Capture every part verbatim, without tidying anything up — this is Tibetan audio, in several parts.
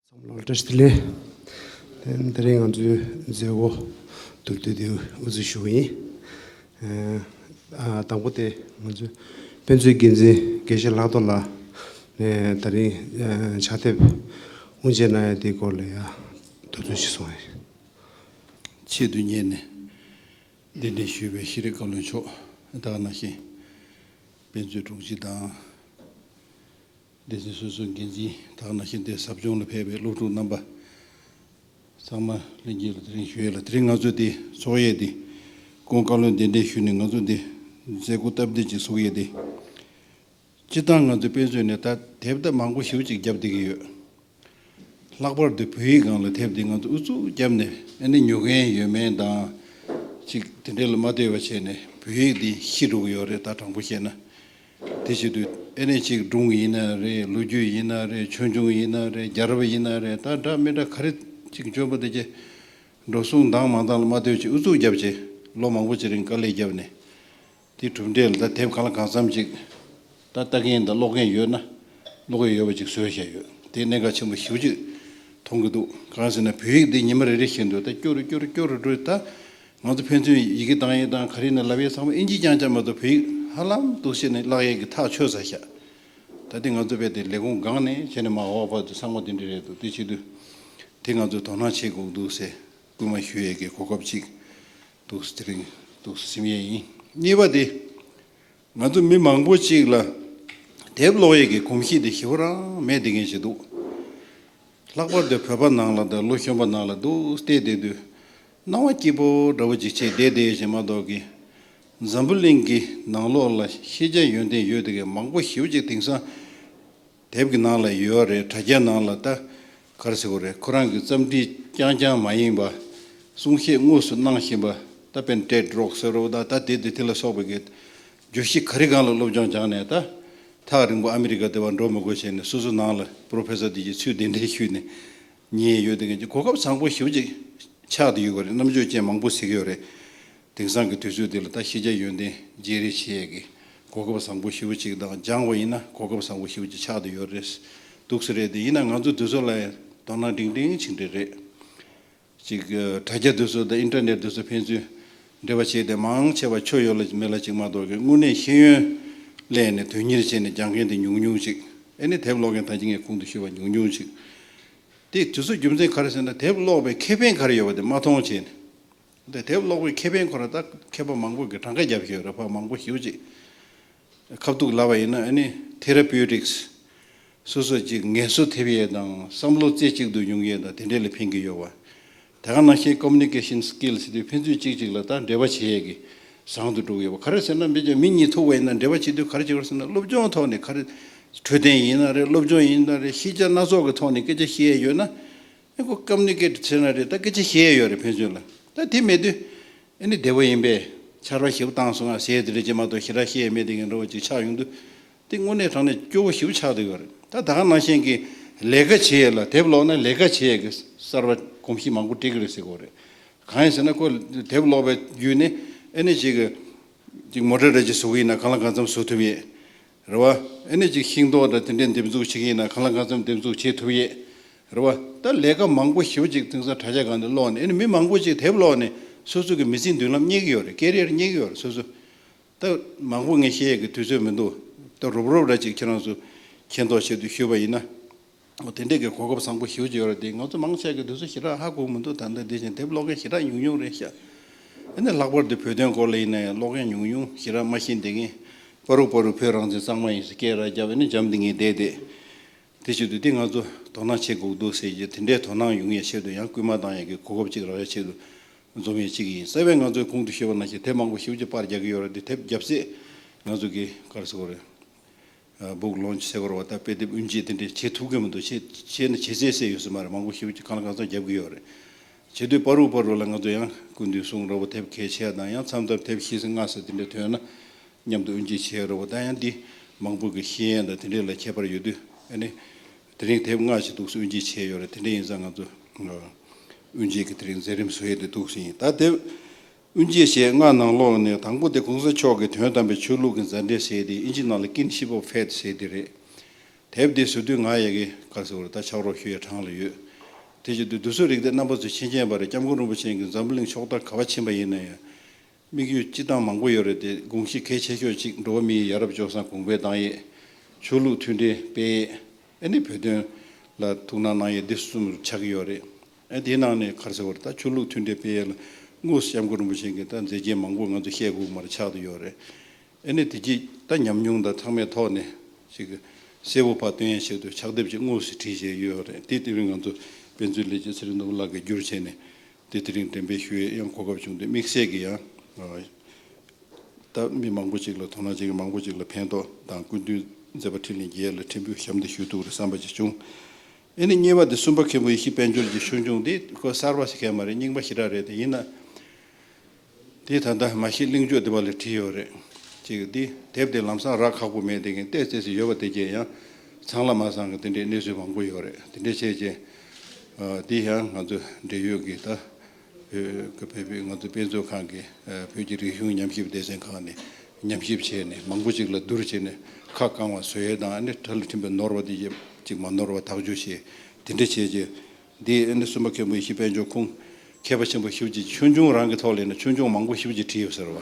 ཚང་མ་ལ་བཀྲ་ཤིས་བདེ་ལེགས། དེ་དེ་རིང་ང་ཚོའི་མཛད་སྒོ་བསྡུ་ལེན་དེ་དབུ་འཛུགས་ཞུ་གི་ཡིན། ཨ་དང་པོ་དེ་ང་ཚོའི་དཔེ་མཛོད་འགན་འཛིན་དགེ་བཤེས་ལྷག་རྡོར་ལགས་ནས་དེ་རིང་ཕྱག་དེབ་དབུ་འབྱེད་གནང་ཡ་དེའི་སྐོར་ལ་ཡ་དུས་ཚོད་ཅིག་གསུང་ཡ་ཡིན། ཆེད་དུ་གཉེར་ནས་གདན་འདྲེན་ཞུས་པའི་ཤེས་རིག་བཀའ་བློན་མཆོག་ད་ག་ནང་བཞིན་དཔེ་མཛོད་དྲུང་ཆེ་དང་། སྡེ་ཚན་སོ་སོའི་འགན་འཛིན་དག་ནང་བཞིན་ཏེ་ཟབ་སྦྱོང་ལ་ཕེབས་པའི་སློབ་ཕྲུག་རྣམ་པ་ཚང་མ་ལྷན་རྒྱས་ལ་དེ་རིང་ཞུ་ཡས་ལ་དེ་རིང་ང་ཚོ་འདི་ཚོགས་ཡས་འདི་སྐུ་ངོ་བཀའ་བློན་གདན་འདྲེན་ཞུས་ནས་ང་ཚོ་འདི་མཛད་སྒོ་སྟབས་བདེ་ཅིག་ཚོགས་ཡས་འདི་སྤྱིར་བཏང་ང་ཚོ་དཔེ་མཛོད་ནས་ད་དེབ་ད་མང་པོ་ཞེ་པོ་ཅིག་བརྒྱབ་བསྡད་ཀྱི་ཡོད། ལྷག་པར་དུ་བོད་ཡིག་སྒང་ལ་དེབ་འདི་ང་ཚོ་ཨུ་ཚུགས་བརྒྱབ་ནས་ཨ་ནི་ཉོ་མཁན་ཡོད་མེད་དང་ཅིག་དེ་འདྲ་ལ་མ་ལྟོས་པ་བྱས་ནས་བོད་ཡིག་འདི་ཤི་འགྲོ་གི་ཡོད་རེད། ད་དྲང་པོ་བཤད་ན། དེ་བྱེད་དུས་ཨེ་ནས་ཅིག་སྒྲུང་ཡིན་ན་རེད། ལོ་རྒྱུས་ཡིན་ན་རེད། ཆོས་འབྱུང་ཡིན་ན་རེད། རྒྱལ་རབས་ཡིན་ན་རེད། ད་འདྲ་མི་འདྲ་ག་རེ་ཅིག་འཇོན་པོ་དེ་ཅིག་འགྲོ་སོང་བཏང་མ་བཏང་ལ་མ་ལྟོས་ཅིག་ཨུ་ཚུགས་བརྒྱབ་བྱས་ལོ་མང་པོ་ཅིག་རིང་དཀའ་ལས་བརྒྱབ་ནས་དེ་གྲུབ་འབྲས་ལ་ད་དེབ་གང་ལ་གང་འཚམ་ཅིག་ད་ལྟ་མཁན་དང་ཀློག་མཁན་ཡོད་ན་ཀློག་ཡས་ཡོད་པ་ཅིག་བཟོས་བཞག་ཡོད། དེ་གནད་འགག་ཆེན་པོ་ཞེ་པོ་ཅིག་མཐོང་གི་འདུག་གང་ཟེར་ན་བོད་ཡིག་འདི་ཉི་མ་རེ་རེ་བཞིན་དུ་ད་སྐྱོ་རུ་སྐྱོ་རུ་སྐྱོ་རུ་འགྲོ། ད་ང་ཚོ་ཕན་ཚུན་ཡི་གེ་བཏང་ཡས་དང་ག་རེ་ནས་ལབ་ཡས་ཚང་མ་ཨིན་ཇི་རྐྱང་རྐྱང་མ་གཏོགས་བོད་ཡིག་ཧ་ལམ་འདུག་བྱས་ནས་བརླག་ཡས་ཀྱི་ཐག་ཆོད་ཚར་ཤག་ད་ལྟ་ང་ཚོ་དཔེ་དེ་ལས་ཁུངས་སྒང་ནས་བྱས་ནས་མར་འོག་བར་དུ་ཚང་མ་དེ་འདྲ་རེད་འདུག་དེ་བྱེད་དུས་དེ་ང་ཚོས་དོ་སྣང་བྱེད་དགོས་འདུག་ཟེར་སྐུལ་མ་ཞུ་ཡས་ཀྱི་གོ་སྐབས་ཅིག་འདུག་དེ་རིང་འདུག་སེམས་ཡས་ཡིན། གཉིས་པ་དེ་ང་ཚོ་མི་མང་པོ་ཅིག་ལ་དེབ་ཀློག་ཡས་ཀྱི་གོམས་གཤིས་དེ་ཞེ་པོ་རང་མེད་བསྡད་མཁན་ཞིག་འདུག་ལྷག་པར་དུ་བོད་པ་ནང་ལ་དང་ལོ་གཞོན་པ་ནང་ལ་འདུག་བལྟས་བསྡད་དུས་སྣང་བ་སྐྱིད་པོ་འདྲ་བོ་ཅིག་བྱས་བསྡད་བསྡད་ཡོད་ཅེས་མ་གཏོགས་ཀྱི་འཛམ་བུ་གླིང་གི་ནང་ལོགས་ལ་ཤེས་བྱ་ཡོན་ཏན་ཡོད་བསྡད་མཁན་མང་པོ་ཞེ་པོ་ཅིག་དེང་སང་དེབ་ཀྱི་ནང་ལ་ཡོད་རེད། དྲ་རྒྱ་ནང་ལ་ད་ག་རེ་ཟེར་དགོས་རེད། ཁོ་རང་གི་རྩོམ་བྲིས་རྐྱང་རྐྱང་མ་ཡིན་པ་གསུང་བཤད་དངོས་སུ་གནང་བཞིན་པ་ད་དཔེར་ན་ཊེཌ་རོག་ཟེར་རོ་ད་ད་དེ་དེ་དེ་ལ་སོགས་པའི་གི་བརྗོད་གཞི་ག་རེ་སྒང་ལ་སློབ་སྦྱོང་སྦྱངས་ནས་ད་ཐག་རིང་པོ་ཨ་མི་རི་ཀ་དེ་བར་འགྲོ་མི་དགོས་བྱས་ནས་སོ་སོ་ནང་ལ་པོ་རོ་ཕེ་སར་དེ་གྱི་ཚུལ་གདན་འདྲེན་ཞུས་ནས་ཉན་ཡོད་དེ་གི་གོ་སྐབས་བཟང་པོ་ཞེ་པོ་ཅིག་ཆགས་བསྡད་ཡོད་པ་རེད། རྣམ་དཔྱོད་ཅན་མང་པོ་གཟིགས་ཡོད་རེད། དེང་སང་གི་དུས་ཚོད་འདི་ལ་ད་ཤེས་བྱ་ཡོན་ཏན་བརྗེ་རེས་བྱེད་ཡས་ཀྱི་གོ་སྐབས་བཟང་པོ་ཞེ་པོ་ཅིག་དང་སྦྱངས་པ་ཡིན་ན་གོ་སྐབས་བཟང་པོ་ཞེ་པོ་ཅིག་ཆགས་བསྡད་ཡོད་རེད། འདུག་ས་རེད། དེ་ཡིན་ན་ང་ཚོ་དེ་ཚོ་ལ་དོ་སྣང་འབྲིང་འབྲིང་ཅིག་འདྲ་རེད། ཅིག་དྲ་རྒྱ་དེ་ཚོ་དང་ཨིན་ཊར་ནེཊ་དེ་ཚོ་ཕན་ཚུན་འབྲེལ་བ་བྱས་ཏེ་མང་ཆེ་བ་ཆོ་ཡོད་ལ་མེད་ལ་ཅིག་མ་གཏོགས་ཀྱི་དངོས་གནས་ཤེས་ཡོན་ལས་ནས་དོན་གཉེར་བྱས་ནས་སྦྱང་མཁན་དེ་ཉུང་ཉུང་ཅིག་ཨེ་ནི་དེབ་ཀློག་མཁན་ད་ཅི་ངས་གོང་དུ་ཞུས་པ་ཉུང་ཉུང་ཅིག་དེ་དུས་ཚོད་རྒྱུ་མཚན་ག་རེ་ཟེར་ན་དེབ་ཀློག་པའི་ཁེ་ཕན་ག་རེ་ཡོད་པ་དེ་མ་མཐོང་བྱས་ནས། དེ་དེབ་ཀློག་པའི་ཁེ་ཕན་ཁོ་ར་ད་མཁས་པ་མང་པོ་གིས་གྲངས་ཀ་བརྒྱབ་ཤེས་ཡོད་རེད། ཕ་མང་པོ་ཞེ་པོ་ཅིག་ཁ་ཐུག་ལབ་པ་ཡིན་ན་ཨ་ནི་ཐེ་ར་པིའུ་ཏིག་སི་སོ་སོ་ཅིག་ངལ་གསོ་ཐེབས་ཡས་དང་བསམ་བློ་རྩེ་གཅིག་ཏུ་ཡོང་ཡས་དང་དེ་འདྲས་ལ་ཕན་གྱི་ཡོད་པ། དེ་ག་ནང་བཞིན་ཀོ་མུ་ནི་ཀེ་ཤན་སི་ཀིལ་ཟེར་དུས་ཕན་ཚུན་གཅིག་གཅིག་ལ་ད་འབྲེལ་བ་བྱེད་ཡས་ཀྱི་བཟང་དུ་འགྲོ་གི་ཡོད་པ། ག་རེ་ཟེར་ན་མི་གཅིག་མི་གཉིས་ཐུག་པ་ཡིན་ན་འབྲེལ་བ་བྱེད་དུས་ག་རེ་བྱེད་དགོས་ཟེར་ན་སློབ་སྦྱོང་ཐོག་ནས་ག་རེ་འཕྲོད་བསྟེན་ཡིན་ན་རེད། སློབ་སྦྱོང་ཡིན་ན་རེད། ཤེས་བྱ་སྣ་ཚོགས་ཀྱི་ཐོག་ནས་སྐད་ཆ་བཤད་ཡས་ཡོད་ན། ཨེ་ཁོ་ཀམ་ནི་ཀེ་ཊི་བྱས་ན་རེད། ད་སྐད་ཆ་བཤད་ཡས་ཡོད་རེད་ཕན་ཚུན་ལ། ད་དེ་མེད་དུས་ཨེ་ནི་བདེ་པོ་ཡིན་པས་ཆར་པ་ཞེ་པོ་བཏང་སོང་ང་ཟེར་དེ་འདྲ་ཅིག་མ་གཏོགས་ཞེ་དྲག་བཤད་ཡས་མེད་དེ་གི་འགྲོ་བ་ཅིག་ཆགས་ཡོང་དུས་དེ་དངོས་གནས་དྲང་གནས་སྐྱོ་བོ་ཞེ་པོ་ཆགས་བསྡད་ཡོད་རེད། ད་ད་ག་ནང་བཞིན་གྱི་ལས་ཀ་བྱེད་ཡས་ལ་དེབ་ཀློག་ན་ལས་ཀ་བྱེད་ཡས་ཀྱི་གསར་པ་གོམས་གཤིས་མང་པོ་སྤྲད་ཀྱི་རེད་ཟེར་གྱི་ཡོད་རེད། གང་ཡིན་ཟེར་ན་ཁོ་དེབ་ཀློག་པའི་བརྒྱུད་ནས་ཨེ་ནི་ཅིག་གི་ཅིག་མོ་ཊ་འདྲ་ཅིག་བཟོ་གི་ཡིན་ན་གང་ལ་གང་འཚམ་བཟོ་ཐུབ་ཡས། རེད་བ། ཨེ་ནི་ཅིག་ཤིང་ཏོག་དང་དེ་འདྲའི་འདེབས་འཛུགས་བྱེད་ཀྱི་ཡིན་ན་གང་ལ་གང་འཚམ་འདེབས་འཛུགས་བྱེད་ཐུབ་ཡས། རེད་བ། ད་ལས་ཀ་མང་པོ་ཞེ་པོ་ཅིག་དེང་སང་དྲ་རྒྱ་སྒང་ནས་ཀློག་ནས་ཨེ་ནི་མི་མང་པོ་ཅིག་དེབ་ཀློག་ནས་སོ་སོ་གི་མི་ཚེའི་མདུན་ལམ་རྙེད་ཀྱི་ཡོད་རེད། ཀེ་རི་ཡར་རྙེད་ཀྱི་ཡོད་རེད་སོ་སོ། ད་མང་པོ་ངས་བཤད་ཡས་ཀྱི་དུས་ཚོད་མི་འདུག་ད་རོབ་རོབ་ར་ཅིག་ཁྱེད་རང་ཚོ་མཁྱེན་རྟོགས་ཆེད་དུ་ཞུས་པ་ཡིན་ན། འོ་དེ་འདྲས་ཀྱི་གོ་སྐབས་བཟང་པོ་ཞེ་པོ་ཅིག་ཡོད་རེད་དེ་ང་ཚོ་མང་ཆེ་གི་དུས་ཚོད་ཞེ་དྲག་ཧ་གོ་མི་འདུག་ད་ལྟ་དེ་བཞིན་དེབ་ཀློག་མཁན་ཞེ་དྲག་ཉུང་ཉུང་རེད་ཤག་ཨ་ནི་ལྷག་པར་དུ་བོད་དོན་སྐོར་ལ་ཡིན་ན་ཡང་ཀློག་མཁན་ཉུང་ཉུང་ཞེ་དྲག་མ་ཤེས་བསྡད་མཁན་པ་རུ་པ་རུ་བོད་རང་བཙན་གཙང་མ་ཡིན་ཟེར་སྐད་ར་རྒྱབ་ཨ་ནི་འཇམ་དེ་ངས་བསྡད་དེ། དེ་བྱེད་དུས་དེ་ང་ཚོ་དོ་སྣང་བྱེད་དགོས་འདུག་ཟེར་གྱི་དེ་འདྲའི་དོ་སྣང་ཡོང་ཡའི་ཆེད་དུ་ཡང་སྐུལ་མ་བཏང་ཡའི་གི་གོ་སྐབས་ཅིག་རག་ཡའི་ཆེད་དུ་འཛོམས་ཡའི་ཅིག་ཡིན། རྩ་བའི་ང་ཚོས་གོང་དུ་ཞུས་པ་ནང་བཞིན་དེབ་མང་པོ་ཞེ་པོ་ཅིག་པར་རྒྱག་གི་ཡོད་རེད་དེ་དེབ་རྒྱབ་ཚད་ང་ཚོ་གི་ག་རེ་ཟེར་དགོས་རེད། ཨ་བུག་ལོན་ཆི་ཟེར་དགོས་རེད་བ། ད་དཔེ་དེབ་དབུ་འབྱེད་དེ་འདྲས་བྱེད་ཐུབ་ཀྱི་མི་འདུག་བྱེད་བྱས་ན་བྱེད་ཚད་ཟེར་ཡོད་ས་མ་རེད། མང་པོ་ཞེ་པོ་ཅིག་གང་ལ་གང་འཚམ་རྒྱབ་ཀྱི་ཡོད་རེད། བྱེད་དུས་པ་རུ་པ་རུ་ལ་ང་ཚོ་ཡང་སྐུ་མདུན་གསུང་རོགས་པ་དེབ་གལ་ཆེ་བ་དང་ཡང་མཚམས་མཚམས་དེབ་བཞི་ཙམ་ལྔ་ཙམ་དེ་འདྲས་ཐོན་ན་མཉམ་དུ་དབུ་འབྱེད་བྱེད་རོགས་པ། ད་ཡང་འདི་མང་པོ་གི་ཤེས་ཡོན་དང་དེ་འདྲས་ལ་ཁྱད་པར་ཡོད་དུས་ཨ་ནི་དེ་རིང་དེབ་ལྔ་ཞིག་འདུག་སེ་དབུ་འབྱེད་བྱས་ཡོད་རེད། དེ་འདྲས་ཡིན་ཙང་ང་ཚོ་དབུ་འབྱེད་ཀྱི་དེ་རིང་མཛད་རིམ་བཟོ་ཡས་དེ་འདུག་སེ་ཡིན། ད་དེབ་དབུ་འབྱེད་བྱས་ལྔ་ནང་ལོགས་ནས་དང་པོ་དེ་གོང་ས་མཆོག་གི་དོན་དམ་པའི་ཆོས་ལུགས་ཀྱི་མཛའ་འབྲེལ་ཟེར་དེ་ཨིན་ཇི་ནང་ལ་Kinship of Faith ཟེར་དེ་རེད། དེབ་འདི་བཟོ་དུས་ང་ཡ་གི་ག་རེ་ཟེར་དགོས་རེད། ད་ཕྱག་རོགས་ཞུ་ཡའི་གྲངས་ལ་ཡོད། དེ་བཞིན་དུ་འདི་ཚོའི་རིགས་དེ་རྣམ་པ་ཚོས་མཁྱེན་མཁྱེན་པ་རེད། སྐྱབས་མགོན་རིན་པོ་ཆེ་གིས་འཛམ་བུ་གླིང་ཕྱོགས་མཐའ་ག་བ་ཕྱིན་པ་ཡིན་ན་ཡང་། དམིགས་ཡུལ་སྤྱི་བཏང་མང་པོ་ཡོད་རེད་དེ། དགོངས་གཞི་གལ་ཆེ་ཤོས་གཅིག་འགྲོ་བ་མིའི་ཡ་རབས་སྤྱོད་བཟང་གོང་འཕེལ་གཏང་ཡས། ཆོས་ལུགས་མཐུན་སྒྲིལ་སྤེལ་ཡས། ཨ་ནི་བོད་དོན་ལ་ཐུགས་སྣང་གནང་ཡས། འདི་གསུམ་ཆགས་ཀྱི་ཡོད་རེད། ཨ་དེའི་ནང་ནས་ག་རེ་ཟེར་དགོས་རེད། ད་ཆོས་ལུགས་མཐུན་སྒྲིལ་སྤེལ་ཡས་ལ་དངོས་སུ་སྐྱབས་མགོན་རིན་པོ་ཆེ་གིས་ད་མཛད་རྗེས་མང་པོ་ང་ཚོ་བཤད་དགོས་མ་རེད། ཆགས་བསྡད་ཡོད་རེད། ཨ་ནི་དེ་རྗེས་ད་ཉམས་མྱོང་དང་ཚང་མའི་ཐོག་ནས་ཅིག་གསལ་པོ་ཕར་སྟོན་ཡས་ཆེད་དུ་ཕྱག་དེབ་ཅིག་དངོས་སུ་བྲིས་བྱས་ཡོད་རེད། དེ་དེ་རིང་ང་ཚོ་དཔེ་མཛོད་ལས་བྱེད་ཚེ་རིང་ནོར་བུ་ལགས་ཀྱིས་བསྒྱུར་བྱས་ནས། དེ་དེ་རིང་འགྲེམས་སྤེལ་ཞུ་ཡས་ཡང་གོ་སྐབས་བྱུང་དུས། དམིགས་བསལ་གྱི་ཡང་ད་མི་མང་པོ་ཅིག་ལ། དོ་སྣང་བྱེད་མཁན་མང་པོ་ཅིག་ལ་ཕན་ཐོགས་དང་སྐུ་མདུན་མཛད་པ་འཕྲིན་ལས་རྒྱས་ལ་ཕྲན་བུ་ཞབས་འདེགས་ཞུ་ཐུབ་རེད་བསམ་པ་ཅིག་བྱུང་། ཨ་ནི་གཉིས་པ་དེ་སུམ་པ་མཁན་པོ་ཡེ་ཤེས་དཔལ་འབྱོར་གྱི་ཆོས་འབྱུང་འདི་ཁོ་གསར་པ་ཞིག་གས་མ་རེད། རྙིང་པ་ཞེ་དྲག་རེད། དེ་ཡིན་ན། དེ་ད་ལྟ་མ་ཤི་གླིང་ཆོས་སྡེ་པ་ལ་བྲིས་ཡོད་རེད། ཅིག་འདི་དེབ་དེ་ལམ་སང་རག་ཁག་པོ་མེད། དེ་གིན་ཏོག་ཙམ་ཙམ་ཡོད་པ་དེ་གས་ཡང་ཚང་ལ་མ་ཚང་གི་དེ་འདྲའི་གནས་ཚུལ་མང་པོ་ཡོད་རེད། དེ་འདྲ་བྱས་རྗེས་འདི་ཡང་ང་ཚོ་འབྲེལ་ཡོད་ཀྱི་ད་བོད་ཀྱི་བོད་པའི་ང་ཚོ་དཔེ་མཛོད་ཁང་གི་བོད་ཀྱི་རིག་གཞུང་ཉམས་ཞིབ་སྡེ་ཚན་ཁག་ནས་ཉམས་ཞིབ་བྱས་ནས། མང་པོ་ཅིག་ལ་བསྡུར་བྱས་ནས། ཁ་བཀང་བ་བཟོ་ཡས་དང་། ཨ་ནི་གྲ་ལ་འཕྲིན་པའི་ནོར་བ་དེ་ཅིག་མ་ནོར་བ་ཐག་གཅོད་བྱས། དེ་འདྲ་བྱས་རྗེས་འདི་ཨ་ནི་སུམ་པ་མཁན་པོ་ཡེ་ཤེས་དཔལ་འབྱོར་ཁོང་མཁས་པ་ཆེན་པོ་ཞེ་པོ་ཅིག་ཆོས་འབྱུང་རང་གི་ཐོག་ལ་ཡིན་ན་ཆོས་འབྱུང་མང་པོ་ཞེ་པོ་ཅིག་བྲིས་ཡོད་ས་རེད་བ།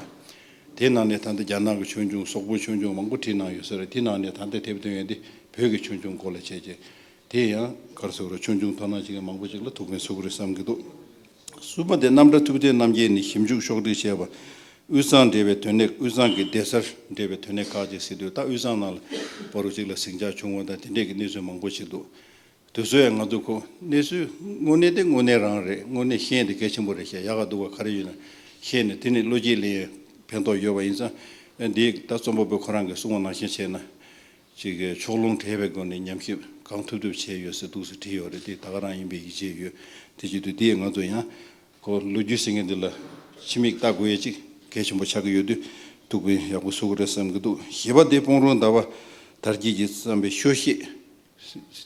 དེ་ནང་ནས་ད་ལྟ་རྒྱ་ནག་གི་ཆོས་འབྱུང་། སོག་པོའི་ཆོས་འབྱུང་མང་པོ་བྲིས་གནང་ཡོད་ས་རེད། དེ་ནང་ནས་ད་ལྟ་དེབ་ཐོན་ཡས་འདི་བོད་ཀྱི་ཆོས་འབྱུང་སྐོར་ལ་བྱས་རྗེས། དེ་ཡང་ག་རེ་ཟེར་དགོས་རེད། ཆོས་འབྱུང་དོ་སྣང་བྱེད་མཁན་མང་པོ་ཅིག་ལ་ཐུགས་ཕན་གསོས་ཀྱི་རེད་བསམ་གྱི་འདུག། གསུམ་པ་དེ་རྣམ་གྲྭ་ཐུབ་བསྟན་རྣམ་རྒྱལ་ནས་ཞིབ་འཇུག་ཕྱོགས་སྒྲིག་བྱས་པ། དབུས་གཙང་འབྲེལ་བའི་དོན་གནད། དབུས་གཙང་གི་སྡེ་གསར་འབྲེལ་བའི་དོན་གནད་ཁག་ཅིག་ཟེར་དུས། ད་དབུས་གཙང་ནང་ལ་བར་དུ་ཅིག་ལ་ཟིང་ཆ་བྱུང་བ་དང་དེ་འདྲས་ཀྱི་གནས་ཚུལ་མང་པོ་ཞིག་འདུག། དེ་ཚོ་ཡང་ང་ཚོ་ཁོ་གནས་ཚུལ་དངོས་གནས་དེ་དངོས་གནས་རང་རེད། དངོས་གནས་ཤེས་དེ་གལ་ཆེན་པོ་རེད་ཤག། ཡག་ག་སྡུག་ག་ག་རེ་ཡོད་ན་ཤེས་ནས། དེ་ནས་བློ་སྐྱེད་ལེན་ཡས་ཕན་ཐོགས་ཡོད་པ་ཡིན་ཙང་། འདི་ད་རྩོམ་པ་པོ་ཁོ་རང་གིས་གསུངས་པ་ནང་བཞིན་བྱས་ན། ཅིག་ཕྱོགས་ལྷུང་བྲལ་བའི་སྒོ་ནས་ཉམས་ཞིབ་གང་ཐུབ་ཐུབ་བྱས་ཡོད་ཟེར་འདུག་སེ་བྲིས་ཡོད་རེད། དེ་ད་ག་རང་ཡིན་པའི་ཡིད་ཆེས་ཡོད། དེ་བྱེད་དུས་དེས་ང་ཚོ་ཡང་ཁོ་ལོ་རྒྱུས་ཟེར་མཁན་འདི་ལ་ཕྱི་མིག་ལྟ་དགོས་ཡས་ཅིག་གལ་ཆེན་པོ་ཆགས་ཀྱི་ཡོད་དུས། ཐུགས་ཕན་ཡག་པོ་གསོས་ཀྱི་རེད་བསམ་གྱི་འདུག། བཞི་པ་དེ་སྤུངས་རོང་ཟླ་བ་དར་རྒྱས་ཀྱིས་བརྩམས་པའི་ཤོ་བཤད་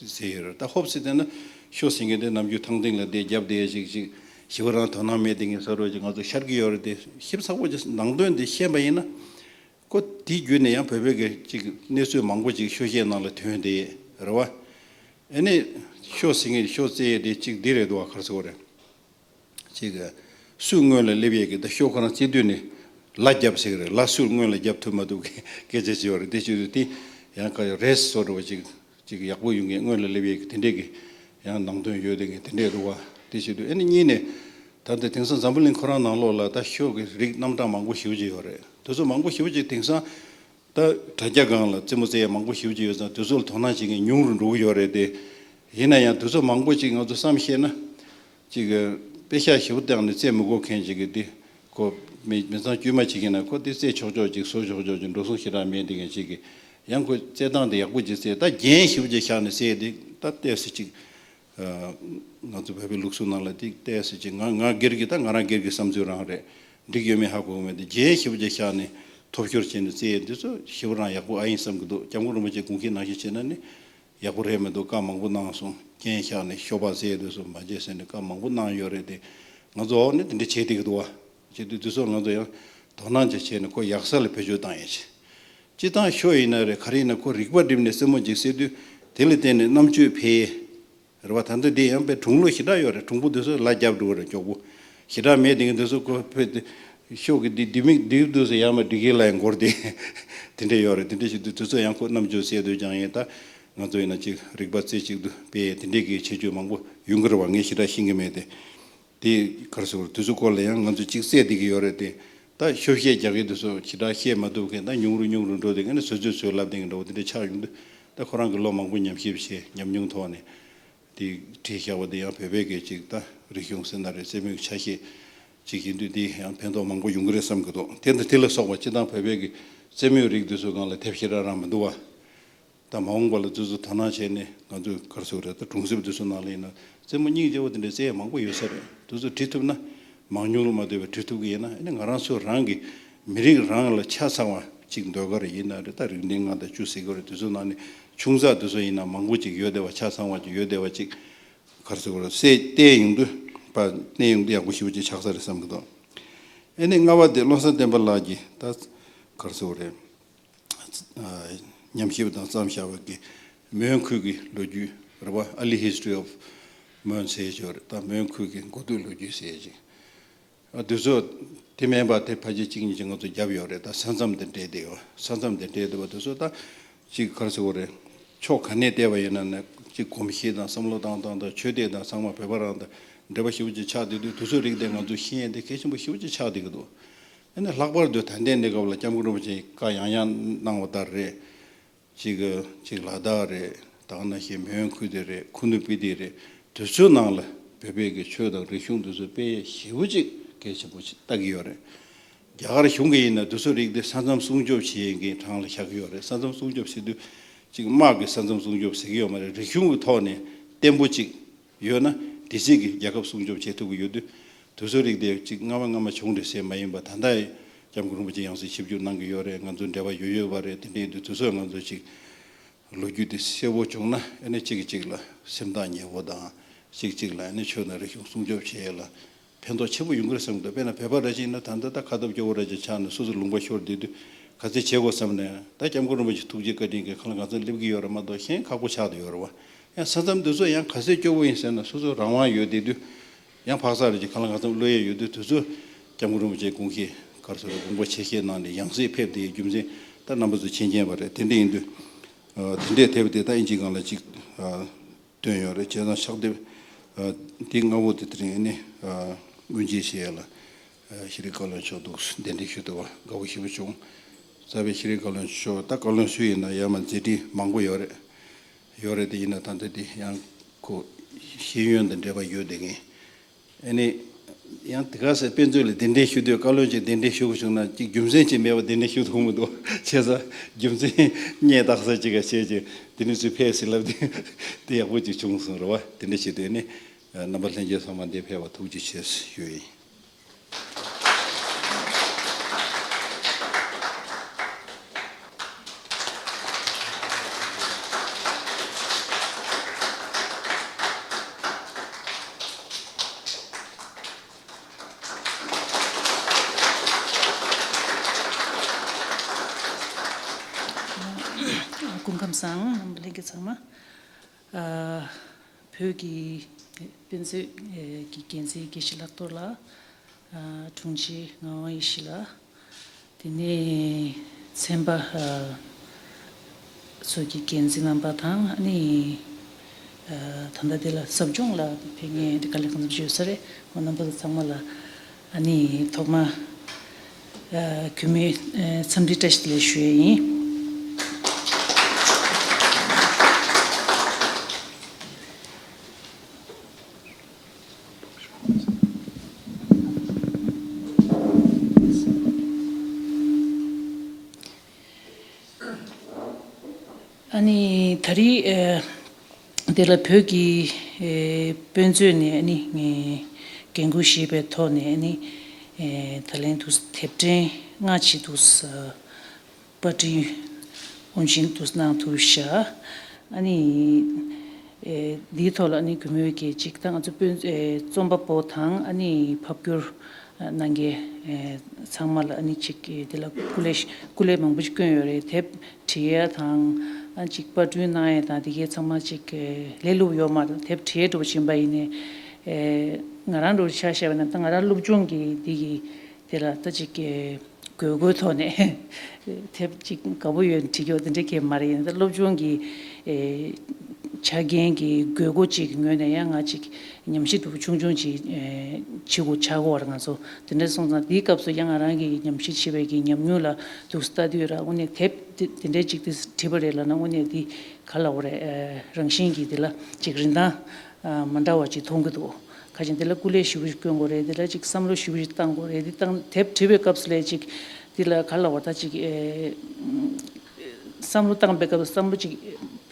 ཟེར་ཡོད་རེད། ད་ཧོབ་སེ་བལྟས་ན་ཤོ་ཟེར་མཁན་དེ་ནམ་རྒྱུན་ཐང་སྟེང་ལ་བསྡད་རྒྱབ་བསྡད་ཡས་ཅིག་ཅིག་ཞེ་པོ་རང་དོ་སྣང་མེད་བསྡད་མཁན་བཟོ་འདྲ་ཅིག་ང་ཚོ་ཤར་གྱི་ཡོད་རེད་དེ། ཞིབ་ཚགས་པོ་ཅིག་ནང་དོན་དེ་ཤེས་པ་ཡིན་ན། ཁོ་དེའི་བརྒྱུད་ནས་ཡང་བོད་པའི་གི་ཅིག་གནས་ཚུལ་མང་པོ་ཅིག་ཤོ་བཤད་ནང་ལ་ཐོན་བསྡད་ཡས་རེད་བ། ཨ་ནི་ཤོ་ཟེར་མཁན། ཤོ་རྩེ་ཡས་དེ་ཅིག་འདི་རེད་འདུག་བ། ག་རེ་ཟེར་དགོས་རེད། ཅིག་སུས་སྔོན་ལ་སླེབས་ཡས་ཀྱི། ད་ཤོ་ཁོ་རང་རྩེ་དུས་ནས་ལ་རྒྱབ་ཟེར་གི་རེད། ལ་སུས་སྔོན་ལ་རྒྱབ་ཐུབ་མ་ཐུབ་ཀྱི་སྐད་ཆ་ཅིག་ཡོད་རེད། དེ་བྱེད་དུས་དེ་ཡང་ག་རེས་བཟོ་འདྲ་བ་ཅིག་ཅིག་ཡག་པོ་ཡོང་མཁན། སྔོན་ལ་སླེབས་ཡས་ཀྱི་དེ་འདྲས་ཀྱི་ཡང་ནང་དོན་ཡོད་བསྡད་མཁན་དེ་འདྲས་འདུག་བ། དེ་བྱེད་དུས་ཨ་ནི་གཉིས་ནས། ད་ལྟ་དེང་སང་འཛམ་བུ་གླིང་ཁོ་རང་ནང་ལོགས་ལ་ད་ཤོ་གི་རིགས་རྣམ་གྲངས་མང་པོ་ཞེ་པོ་ཅིག་ཡོད་རེད། དེ་ཚོ་མང་པོ་ཞེ་པོ་ཅིག་དེང་སང་ད་དྲ་རྒྱ་སྒང་ལ་རྩེད་མོ་རྩེ་ཡས་མང་པོ་ཞེ་པོ་ཅིག་ཡོད་ཙང་། དེ་ཚོ་ལ་དོ་སྣང་བྱེད་མཁན་ཉུང་རུ་འགྲོ་གི་ཡོད་རེད་དེ། ཡིན་ན་ཡང་དེ་ཚོ་མང་པོ་ཅིག་ང་ཚོ་བསམ་ཤེས་ན། ཅིག་དཔེ་ཤག་ཞེ་པོ་བཏང་ནས་རྩེད་མི་དགོས་མཁན་ཅིག་གི་དེ། ཁོ་མི་མི་ཚང་དཀྱུས་མ་ཅིག་ཡིན་ན་ཁོ་དེ་རྩེད་ཆོག་ཆོག་ཅིག་བཟོ་ཆོག་ཆོག་ཅིག་འགྲོ་སོང་ཞེ་དྲག་མེད་བསྡད་མཁན་ཅིག་གིས་ཡང་ཁོ་རྩེད་སྟངས་དེ་ཡག་པོ་ཅིག་རྩེ། ད་རྒྱན་ཞེ་པོ་ཅིག་བཞག་ནས་རྩེ་དེ་ད་ལྟས་སུ་ཅིག་ང་ཚོ་བོད་པའི་ལུགས་སྲོལ་ནང་ལ་དེ་ལྟས་སུ་ཅིག་ང་ང་སྒེར་གྱི། ད་ང་རང་སྒེར་གྱི་བསམ་ཚུལ་རང་རེད། འགྲིག་ཡོད་མེད་ཧ་གོ་གི་མེད་དེ། རྒྱན་ཞེ་པོ་ཅིག་བཞག་ནས་ཐོབ་ཤོར་བྱས་ནས་རྩེ་ཡས་འདི་ཚོ་ཞེ་པོ་རང་ཡག་པོ་ཨ་ཡིན་བསམ་གྱི་འདུག། སྐྱབས་མགོན་རིན་པོ་ཆེ་དགོངས་གཞི་ནང་བཞིན་བྱས་ན་ནི་ཡག་པོ་རེད་མི་འདུག། བཀའ་མང་པོ་གནང་སོང་། རྒྱན་བཞག་ནས་ཤོ་པ་རྩེ་ཡས་འདི་ཚོ་མ་བྱེད་ཟེར་ནས་བཀའ་མང་པོ་གནང་ཡོད་རེད་དེ། ང་ཚོ་འོག་ནས་དེ་འདྲ་བྱེད་བསྡད་ཀྱི་འདུག་བ། བྱེད་དུས་འདི་ཚོ་ང་ཚོ་ཡང་དོ་སྣང་ཅིག་བྱས་ནས་ཁོ་ཡག་ས་ལ་བེད་སྤྱོད་བཏང་ཡས་བྱེད། སྤྱིར་བཏང་ཤོ་ཡིན་ན་རེད། ག་རེ་ཡིན་ན་ཁོ་རིག་པ་བསྒྲིམས་ནས་རྩེད་མོ་ཅིག་རྩེ་དུས་དེ་ལ་བརྟེན་ནས་རྣམ་དཔྱོད་འཕེལ་ཡས་རེད་བ། ད་ལྟ་འདི་ཡང་དཔེ་གྲུང་ལོ་ཞེ་དྲག་ཡོད་རེད། གྲུང་པོ་འདི་ཚོ་ལ་རྒྱབ་འགྲོ་གི་རེད། མགྱོགས་པོ་ཞེ་དྲག་མེད་དེ་གི་འདི་ཚོ་ཁོ་དཔེ་དེ་ཤོ་གི་འདི་འདི་མིག་འདི་འདུག་ཟེར་ཡང་མ་འགྲིག་གི་ལ་ཡང་འགོར་ཏེ་དེ་འདྲ་ཡོད་རེད། དེ་འདྲ་ཞིག་འདུག། དེ་ཚོ་ཡང་ཁོ་རྣམ་དཔྱོད་གསལ་དུ་སྦྱང་ཡས། ད་ང་ཚོ་ཡིན་ན་ཅིག་རིག་པ་རྩེ་གཅིག་ཏུ་སྤེལ་ཡས་དེ་འདྲའི་གི་ཁྱད་ཆོས་མང་པོ་ཡོང་གི་རེད་བ། ངས་ཞེ་དྲག་ཤེས་ཀྱི་མེད་དེ། དེ་ག་རེ་ཟེར་དགོས་རེད། དེ་ཚོ་སྐོར་ལ་ཡང་ང་ཚོ་གཅིག་རྩེད་བསྡད་ཀྱི་ཡོད་རེད་དེ། ད་ཤོ་བཤད་རྒྱག་གི་དེ་ཚོ་ཞེ་དྲག་བཤད་མ་ཐུབ་མཁན། ད་ཉུང་རུ་ཉུང་རུ་འགྲོ་དེ། ཨ་ནི་བཟོ་ཚོད་བཟོས་ལབ་དེ་འདྲ་བོ་དེ་འདྲ་ཆགས་ཡོང་དུས། ད་ཁོ་རང་གིས་ལོ་མང་པོ་ཉམས་ཞིབ་བྱས། ཉམས་མྱོང་ཐོག་ནས་དེ་བྲིས་བཞག་པ་དེ་ཡང་བོད་པའི་གི་ཅིག་ད་རིག་གཞུང་ཟེར་ན་རེད། རྩེད་མོའི་ཆ་ཤས་ཅིག་ཡིན་དུས་དེ་ཡང་ཕན་ཐོགས་མང་པོ་ཡོང་གི་རེད་བསམ་གྱི་འདུག། དེ་དང་དེ་ལ་སོགས་པ་སྤྱིར་བཏང་བོད་པའི་གི་རྩེད་མོའི་རིགས་དེ་ཚོའི་སྒང་ལ་དེབ་ཞེ་དྲག་རང་མི་འདུག་བ། ད་མ་འོངས་པ་ལ་དེ་ཚོ་དོ་སྣང་བྱས་ནས། ང་ཚོས་ག་རེ་ཟེར་དགོས་རེད། ད་གྲོང་གསེབ་དེ་ཚོ་ནང་ལ་ཡིན་ན་རྩེད་མོ་སྙིང་རྗེ་པོ་དེ་འདྲ་རྩེ་ཡས་མང་པོ་ཡོད་ས་རེད། དེ་ཚོ་བྲིས་ཐུབ་ན། མང་ཉུང་ལ་མ་ལྟོས་པར་བྲིས་ཐུབ་ཀྱི་ཡིན་ན། ཨ་ནི་ང་རང་ཚོ་རང་གི་མི་རིགས་རང་ལ་ཆ་ཚང་བ་ཅིག་ཟློས་གར་ཡིན་ན་རེད། ད་རིག་གནས་ལྔ་དང་བཅུ་ཟེར་གྱི་རེད། དེ་ཚོ་ནང་ནས་ཆུང་ཙག་དེ་ཚོ་ཡིན་ན་མང་པོ་ཅིག་ཡོད་བསྡད་པ། ཆ་ཚང་བ་ཅིག་ཡོད་བསྡད་པ་ཅིག་ག་རེ་ཟེར་དགོས་རེད། གསལ་བསྟན་ཡོང་དུས་པ། བསྟན་ཡོང་དུས་ཡག་པོ་ཞེ་པོ་ཅིག་ཆགས་ས་རེད་བསམ་གྱི་འདུག། ཨ་ནི་ལྔ་པ་དེ་བློ་བཟང་བསྟན་པ་ལགས་ཀྱིས་ད་ག་རེ་ཟེར་དགོས་རེད། ཉམས་ཞིབ་དང་བརྩམས་བཞག་པའི་གི་ མོན་ཁུལ་གྱི་ལོ་རྒྱུས་རེད་བ། Early History of Mon ཟེར་ཡས་ཅིག་ཡོད་རེད། ད་མོན་ཁུལ་གྱི་འགོ་སྟོད་ལོ་རྒྱུས་ཟེར་ཡས་ཅིག་ཨ་དེ་ཚོ་དེ་མིན་པ་དེ་ཕལ་ཆེར་གཅིག་གཉིས་ཅིག་ང་ཚོ་བརྒྱབ་ཡོད་རེད། ད་ས་མཚམས་དེ་འབྲེལ་བསྡད་ཡོད། ས་མཚམས་དེ་འབྲེལ་བསྡད་པ་དེ་ཚོ་ད་ཅིག་ག་རེ་ཟེར་དགོས་རེད། ཕྱོགས་ག་ནས་བལྟས་པ་ཡིན་ན་ནི་ཅིག་གོམས་གཤིས་དང་བསམ་བློ་བཏང་སྟངས་དང་ཆོས་དད་དང་ཚང་མ་བོད་པ་རང་དང་འབྲེལ་བ་ཞེ་པོ་ཅིག་ཆགས་བསྡད་དུས། དེ་ཚོའི་རིགས་དེ་ང་ཚོས་ཤེས་ཡས་དེ་གལ་ཆེན་པོ་ཞེ་པོ་ཅིག་ཆགས་བསྡད་ཀྱི་འདུག་ཨ་ནི་ལྷག་པར་དུ་ད་ལྟའི་གནས་སྐབས་ལ་སྐྱབས་མགོན་རིན་པོ་ཆེས་བཀའ་ཡང་ཡང་གནང་བ་ལྟར་རེད། གཅིག་གཅིག་ལ་དྭགས་རེད། ད་ག་ནང་བཞིན་མོན་ཁུལ་དེ་རེད། ཁུ་ནུ་སྤི་ཏི་རེད། དེ་ཚོའི་ནང་ལ་བོད་པའི་གི་ཆོས་དང་རིག་གཞུང་དེ་ཚོ་སྤེལ་ཡས་ཞེ་པོ་ཅིག་གལ་ཆེན་པོ་ཅིག་ལྟ་གི་ཡོད་རེད། རྒྱ་གར་གཞུང་གིས་ཡིན་ན་དེ་ཚོའི་རིགས་དེ་ས་མཚམས་སྲུང་སྐྱོབ་བྱེད་ཡས་ཀྱི་གྲངས་ལ་བཞག་གི་ཡོད་རེད། ས་མཚམས་སྲུང་སྐྱོབ་ཟེར་དུས་གཅིག་དམག་གི་ས་མཚམས་སྲུང་སྐྱོབ་ཟེར་གི་ཡོད་མ་རེད། རིག་གཞུང་གི་ཐོག་ནས་བརྟན་པོ་ཅིག་ཡོད་ན་དེ་སྲིད་ཀྱི་རྒྱལ་ཁབ་སྲུང་སྐྱོབ་བྱེད་ཐུབ་ཀྱི་ཡོད་དུས། དེ་ཚོའི་རིགས་དེ་གཅིག་སྔ་མ་སྔ་མ་བྱུང་རེད་ཟེར་མ་ཡིན་པ། ད་ལྟ་སྐྱབས་མགོན་རིན་པོ་ཆེ་ཡང་སེ་ཆིབས་བསྒྱུར་གནང་གི་ཡོད་རེད། ང་ཚོ་འབྲེལ་བ་ཡོད་ཡོད་པ་རེད། དེ་འདྲ་ཡིན་དུས་དེ་ཚོས་ང་ཚོ་གཅིག་ལོ་རྒྱུས་དེ་གསལ་པོ་བྱུང་ན། ཨ་ནི་གཅིག་གིས་གཅིག་ལ་སེམས་ཐག་ཉེ་པོ་དང་། གཅིག་གཅིག་ལ་ཨ་ནི་ཆོས་དང་རིག་གཞུང་སྲུང་སྐྱོབ་བྱེད་ཡས་ལ་ཕན་ཐོགས་ཆེན་པོ་ཡོང་གི་རེད་བསམ་གི་འདུག་དཔེར་ན་བོད་པ་འདྲ་ཅིག་ཡིན་ན། ད་ལྟ་ད་ཁ་སྟབས་སྐྱོ་བོ་འདྲ་ཅིག་ཆགས་ནས་སོ་སོ་ལུང་པ་ཤོར་བསྡད་དུས་ག་ཚོད་བྱེད་དགོས་བསམ་ནས། ད་སྐྱབས་མགོན་རིན་པོ་ཆེ་ཐུགས་རྗེ་བཀའ་དྲིན་གྱིས་གང་ལ་གང་འཚམ་སླེབས་ཀྱི་ཡོད་རེད་མ་གཏོགས། གཞན་ཁག་པོ་ཆགས་བསྡད་ཡོད་རེད་བ། ཡང་ས་མཚམས་འདི་ཚོ་ཡང་ག་ཚོད་སྐྱོ་བོ་ཡིན་ཟེར་ན། སོ་སོ་རང་དབང་ཡོད་བསྡད་དུས། ཡང་འཕག་འཚག་རེ་ཅིག་གང་ལ་གང་འཚམ་གློད་ཡས་ཡོད་དུས། དེ་ཚོ་སྐྱབས་མགོན་རིན་པོ་ཆེའི་དགོངས་བཞེད་ག་རེ་ཟེར། དགོངས་པ་ཆེ་བཞེས་གནང་ནས་ཡང་སེ་ཕེབས་བསྡད་ཡས་རྒྱུ་མཚན་ད་རྣམ་པ་ཚོས་མཁྱེན་མཁྱེན་པ་རེད། དེ་འདྲ་ཡིན་དུས་ཨ་དེ་འདྲའི་དེབ་དེ་ད་ཨིན་ཇིའི་སྒང་ལ་ཅིག་ཨ་བཏོན་ཡོད་རེད། བྱས་ཙང་ཕྱག་དེབ་ཨ་དེ་ལྔ་པོ་དེ་དེ་རིང་ཨ་ནི་ཨ་དབུ་འབྱེད་བྱེད་ཡས་ལ་ཨ་ཤེས་རིག་བཀའ་བློན་མཆོག་འདུག་སེ་གདན་འདྲེན་ཞུས་འདུག་བ། དགའ་པོ་ཞེ་པོ་བྱུང་། རྩ་བའི་ཤེས་རིག་བཀའ་བློན་མཆོག་ད་བཀའ་བློན་སུ་ཡིན་ན་ཡང་མ་མཛད་བྲེལ་མང་པོ་ཡོད་རེད། ཡོད་རེད། དེ་ཡིན་ན་ད་ལྟ་དེ་ཡང་ཁོ་ཤེས་ཡོན་དང་འབྲེལ་བ་ཡོད་བསྡད་མཁན། ཨ་ནི་ཡང་དེ་ག་ཚོད་དཔེ་མཛོད་ལ་གདན་འདྲེན་ཞུ་དུས། བཀའ་བློན་གྱིས་གདན་འདྲེན་ཞུ་དགོས་བྱུང་ན་ཅིག་རྒྱུ་མཚན་ཅིག་མེད་པར་གདན་འདྲེན་ཞུ་ཐུབ་མི་འདུག་བྱས་ཙང་རྒྱུ་མཚན་སྙད་བཏགས་ས་ཅིག་ག་བྱས་ཀྱི་དེ་ནས་ཚུར་ཕེབས་ཟིན་ལབ་དུས་དེ་ཡག་པོ་ཅིག་བྱུང་སོང་རེད་བ། དེ་འདྲ་བྱས་དུས་ཨ་ནི་རྣམ་པ་ལྷན་རྒྱས་ཚང་མ་འདིར་ཕེབས་པར་ཐུགས་རྗེ་ཆེ་ཞུ་ཡིན། སྐུ་ཁམས་བཟང་། རྣམ་པ་ལྷན་རྒྱས་ཚང་མ། ཨ། བོད་ཀྱི་དཔེ་མཛོད་ཀྱི་འགན་འཛིན་དགེ་བཤེས་ལག་རྡོར་ལགས། ཨ། དྲུང་ཆེ་ངག་དབང་ཡེ་ཤེས་ལགས། དེ་ནས་ཚན་པ་ཨ་ཚོ་གི་འགན་འཛིན་རྣམ་པ་དང་། ཨ་ནི་ཨ་ད་ལྟ་དེ་ལ་ཟབ་སྦྱོང་ལ་ཕེབས་མཁན་དེ་ག་ལེ་གང་འཚམ་ཅིག་ཡོད་ས་རེད། ཁོང་རྣམ་པ་ཚོ་ཚང་མ་ལ་ཨ་ནི་ཐོག་མ་ཨ་གུས་མོས་ཨ་འཚམས་འདྲི་བཀྲ་ཤིས་བདེ་ལེགས་ཞུ་ཡས་ཡིན། ཨ་ནི་ད་རེས་ཨ་འདི་ལ་བོད་ཀྱི་ཨ་དཔེ་མཛོད་ནས་ཨ་ནི་ངས་འགན་འཁུར་བཞེས་པའི་ཐོག་ནས། ཨ་ནི་ཨ་ད་ལན་དུ་དེབ་ཕྲེང་ལྔ་ཅིག་འདུག་སེ་པར་སྐྲུན་དབུ་འབྱེད་དུ་གནང་ཐུབ་ཤག་ཨ་ནི་ཨེ་འདིའི་ཐོག་ལ་ཨ་ནི་གུས་མོས་ཀྱིས་གཅིག་ད་ང་ཚོ་དཔོན་ཨེ་རྩོམ་པ་པོ་དང་། ཨ་ནི་ཕབ་བསྒྱུར་གནང་མཁན་ཨེ་ཚང་མ་ལ་ཨ་ནི་གཅིག་ཨེ་དེ་ལ་སྐུ་ལས་སྐུ་ལས་མང་པོ་ཞིག་བསྐྱོན་ཡོད་རེད། དེབ་བྲིས་ཡ་དང་། ཨ་གཅིག་པར་སྐྲུན་གནང་ཡ་དང་། དེ་གའི་ཚང་མ་གཅིག་ཨེ་ལས་སླ་པོ་ཡོད་མ་རེད། དེབ་བྲིས་ཡ་འགྲོ་བཞིན་པ་ཡིན་ནའི་ཨེ་ང་རང་འགྲོ་ཆ་བཞག་པ་ན། ད་ང་རང་སློབ་སྦྱོང་གི་འདི་གི་དེ་ལ་ད་ཅིག་དགོས་མཁོའི་ཐོག་ནས་དེབ་ཅིག་དགའ་པོ་ཡོད་བྲིས་རྒྱུ་དེ་འདྲ་གང་ཡང་མ་རེད། ཡིན་ད་སློབ་སྦྱོང་གི་ཨེ་ཆ་རྐྱེན་གྱི་དགོས་མཁོ་ཅིག་གི་ངོས་ནས་ཡང་ང་ཅིག་ཉམས་ཞིབ་འདྲ་པོ་ཆུང་ཆུང་ཅིག་ཨེ་བྱེད་དགོས་ཆགས་ཀྱི་ཡོད་རེད། ང་ཚོ་དེ་འདྲ་སོང་ཙང་། དེའི་སྐབས་སུ་ཡང་ང་རང་གི་ཉམས་ཞིབ་བྱེད་པའི་གི་ཉམས་མྱོང་ལ་འདུག་སེ་ལྟ་དུས་ར། དངོས་གནས་དེབ་དེ་དེ་འདྲ་ཅིག་དེ་བྲིས་པ་རེད་ལབ་ན། དངོས་གནས་དེ་ག་ལབ་དགོས་རེད། ཨེ་རང་བཞིན་གྱིས་དེ་ལ་ཅིག་རིན་ཐང་ཨ་མ་འདྲ་བ་ཅིག་མཐོང་གི་འདུག་ཁ་ཅིག་འདི་ལ་སྐུ་ལས་ཞེ་པོ་ཞིག་བསྐྱོན་དགོས་རེད། འདི་ལ་ཅིག་བསམ་བློ་ཞེ་པོ་ཞིག་བཏང་དགོས་རེད། འདི་བཏང་དེབ་བྲིས་པའི་སྐབས་སུ་ལ་ཅིག་འདི་ལ་ག་ལབ་དགོས་རེད། ད་ཅིག་ཨེ་བསམ་བློ་བཏང་པའི་སྐབས་སུ་བསམ་བློ་ཅིག་